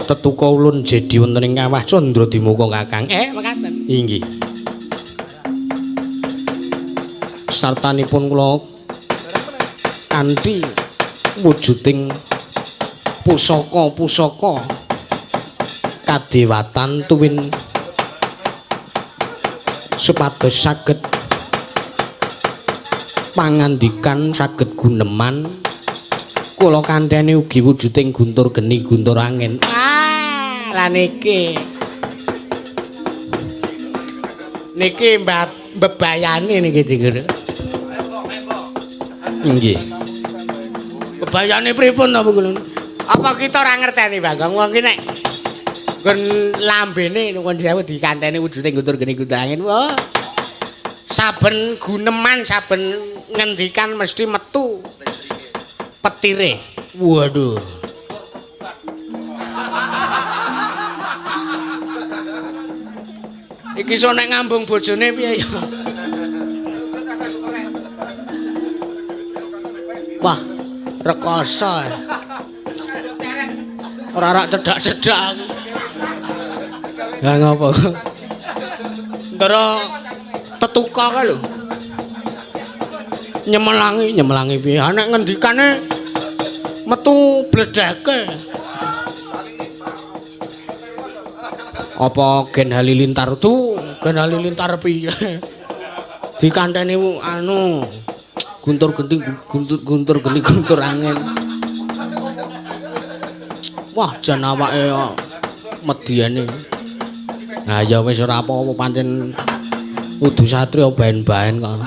Tetuka ulun jedi wonten ing kawah Candradimuka Kakang. Mekaten. Inggih. Sartanipun kula kanthi wujuding pusaka-pusaka kadewatan tuwin supados saged pangandikan saged guneman kula kantheni ugi wujuding guntur geni guntur angin. Ah, lah niki. Niki mbah bebayane niki Dik. Nggih. Bebayane pripun ta Bu? Apa kita ora ngerteni Bagong wong ki nek nggon lambene nuwun sewu dikanteni wujuding guntur geni guntur angin. Wah. Saben guneman, saben ngendikan mesti metu petire. Waduh. Iki iso nek ngambung bojone piye ya? Wah, rekoso. Ora rak cedhak-cedhak aku. Lah ngopo? Ndara tetuka kae lho. Nyemelangi, nyemelangi piye? Ha nek ngendikane metu bledheke. Apa Gen Halilintar tu? Gen Halilintar piye? Dikanteni anu guntur genting guntur guntur geni guntur angin. Wah, jan awake mediyane. Nah ya wis ora apa-apa pancen kudu satriya baen-baen kok.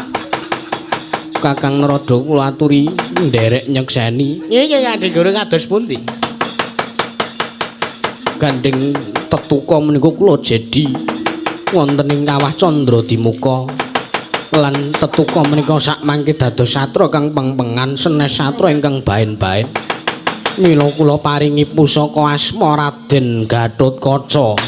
Kakang Narada kula aturi nderek nyekseni. Nggih, Dik Guru kados pundi? Gandeng tetuka menika kula jedi wonten ing kawah Candradimuka lan tetuka menika sak mangke dados satra kang pengpengan senes satra ingkang baen-baen. Mila kula paringi pusaka asma Raden Gatotkaca.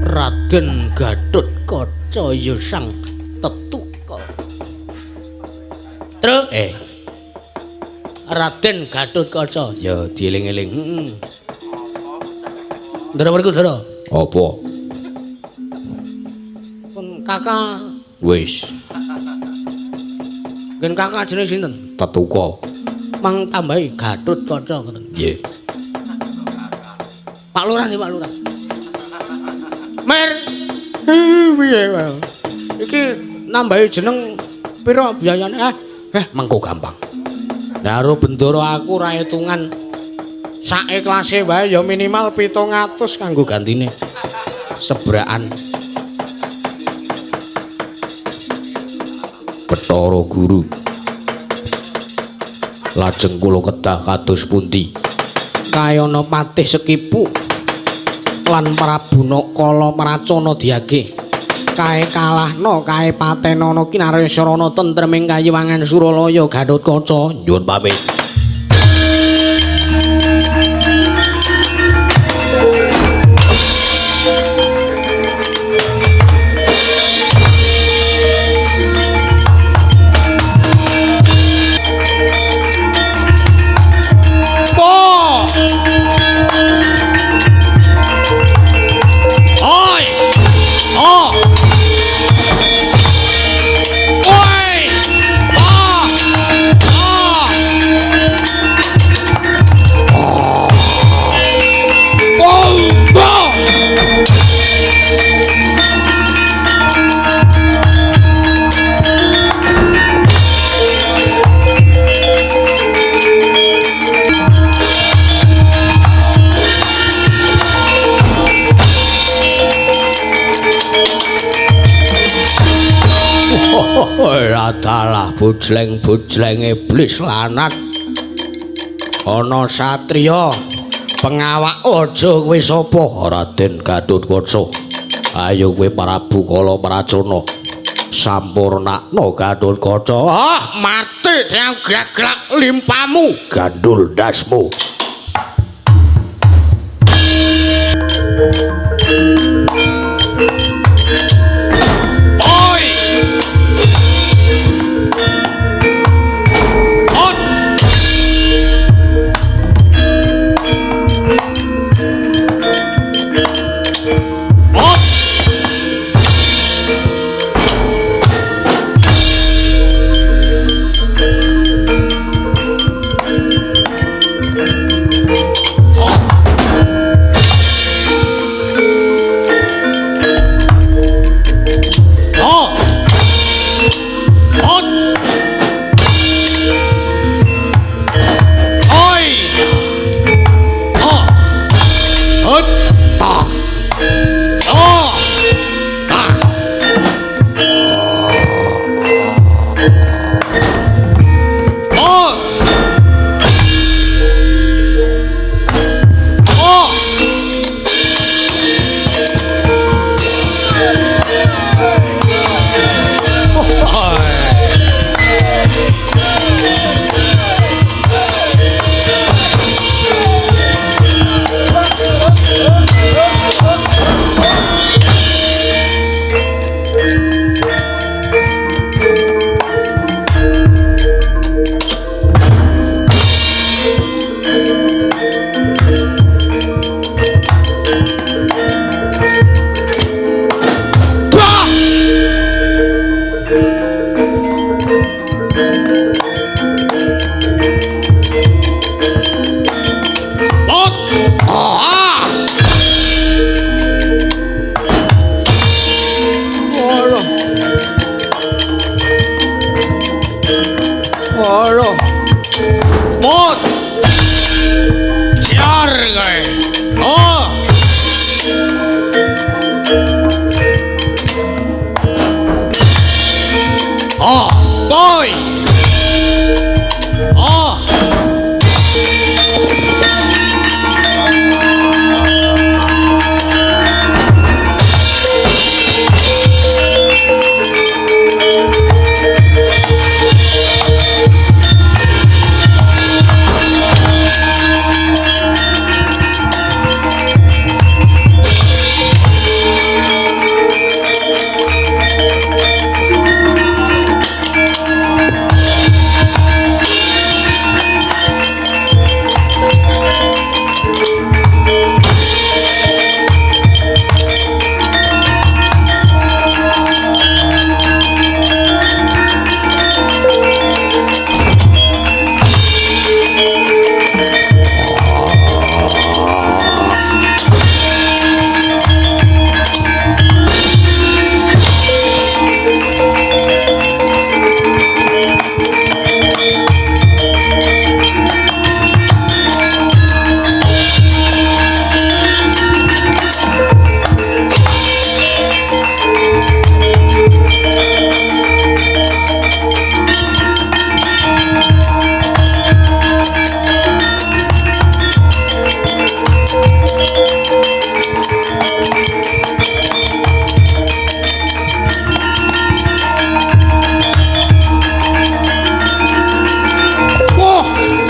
Raden Gatotkaca ya sang tetuka. Truk Raden Gatotkaca ya dieling-eling. Heeh. Ndara Werkudara. Apa? Pun kakak wis. Ngen kakak jenenge sinten? Tetuka. Mang tambahi Gatotkaca ngoten. Nggih. Pak Lurah nggih, Pak Lurah. Mer. Piye wae. Iki nambahi jeneng pira biayane? Mengko gampang. Lah karo bendara aku ora hitungan. Sak iklase wae ya minimal 700 kanggo gantine. Sebrakan. Bathara Guru. Lajeng kula kedah kados pundi? Kayana patih Sekipu lan Prabu Nakala Pracona diage. Kae kalahna, kae patenana kinaresarana tentreming kayiwangan Suralaya Gatotkaca. Nyuwun pamit. Oi! Oh! Dalah dalah bojleng-bojleng iblis lanat. Ana satriya pengawak aja kowe sapa? Raden Gatotkaca. Ayo kowe Prabu Kala Pracona. Sampurnakno Gatotkaca. Ah, mati gaglak limpamu, gandul ndasmu. Oi. Ot. Ot.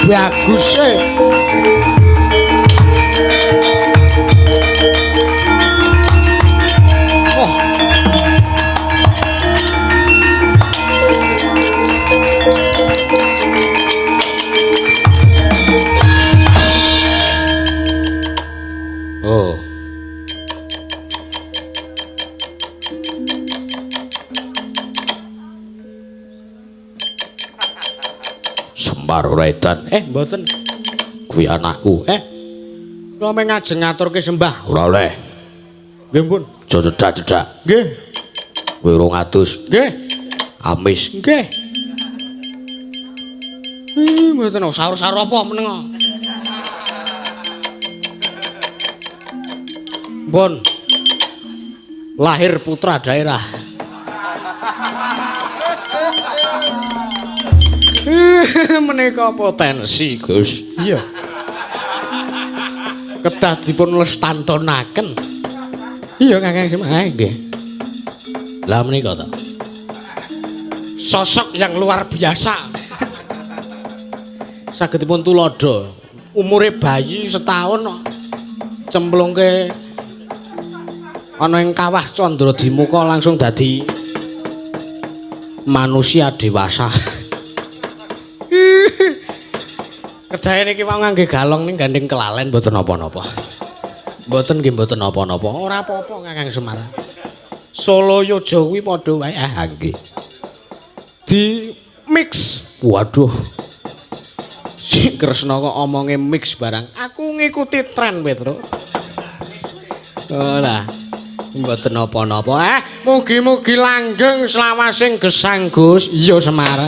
Bagus e. Oh. Oh. Semar ora edan. Mboten. Kuwi anakku. Kula mung ngajeng ngaturke sembah. Ora oleh. Nggih, pun. Aja cedak-cedak. Nggih. Kowe urung adus. Nggih. Amis. Nggih. Mboten saur-saur apa meneng. Pun. Lahir putra daerah. Menika potensi, Gus. Iya. Kedah dipun lestantonaken. Iya, Kakang Semar. Nggih. Lah menika to. Sosok yang luar biasa. Saged dipun tuladha. Umure bayi setahun kok cemplungke ana ing kawah Candra Dimuka langsung dadi manusia dewasa. Kedahe niki wau ngangge galong ning gandeng kelalen mboten napa-napa. Mboten nggih mboten napa-napa. Ora apa-apa Kakang Semar. Solo Yojo kuwi padha wae ah nggih. Di mix. Waduh. Si Kresna kok omonge mix barang. Aku ngikuti tren, Petro. Ora. Mboten napa-napa. Mugi-mugi langgeng selawasing gesang, Gus. Iya, Semar.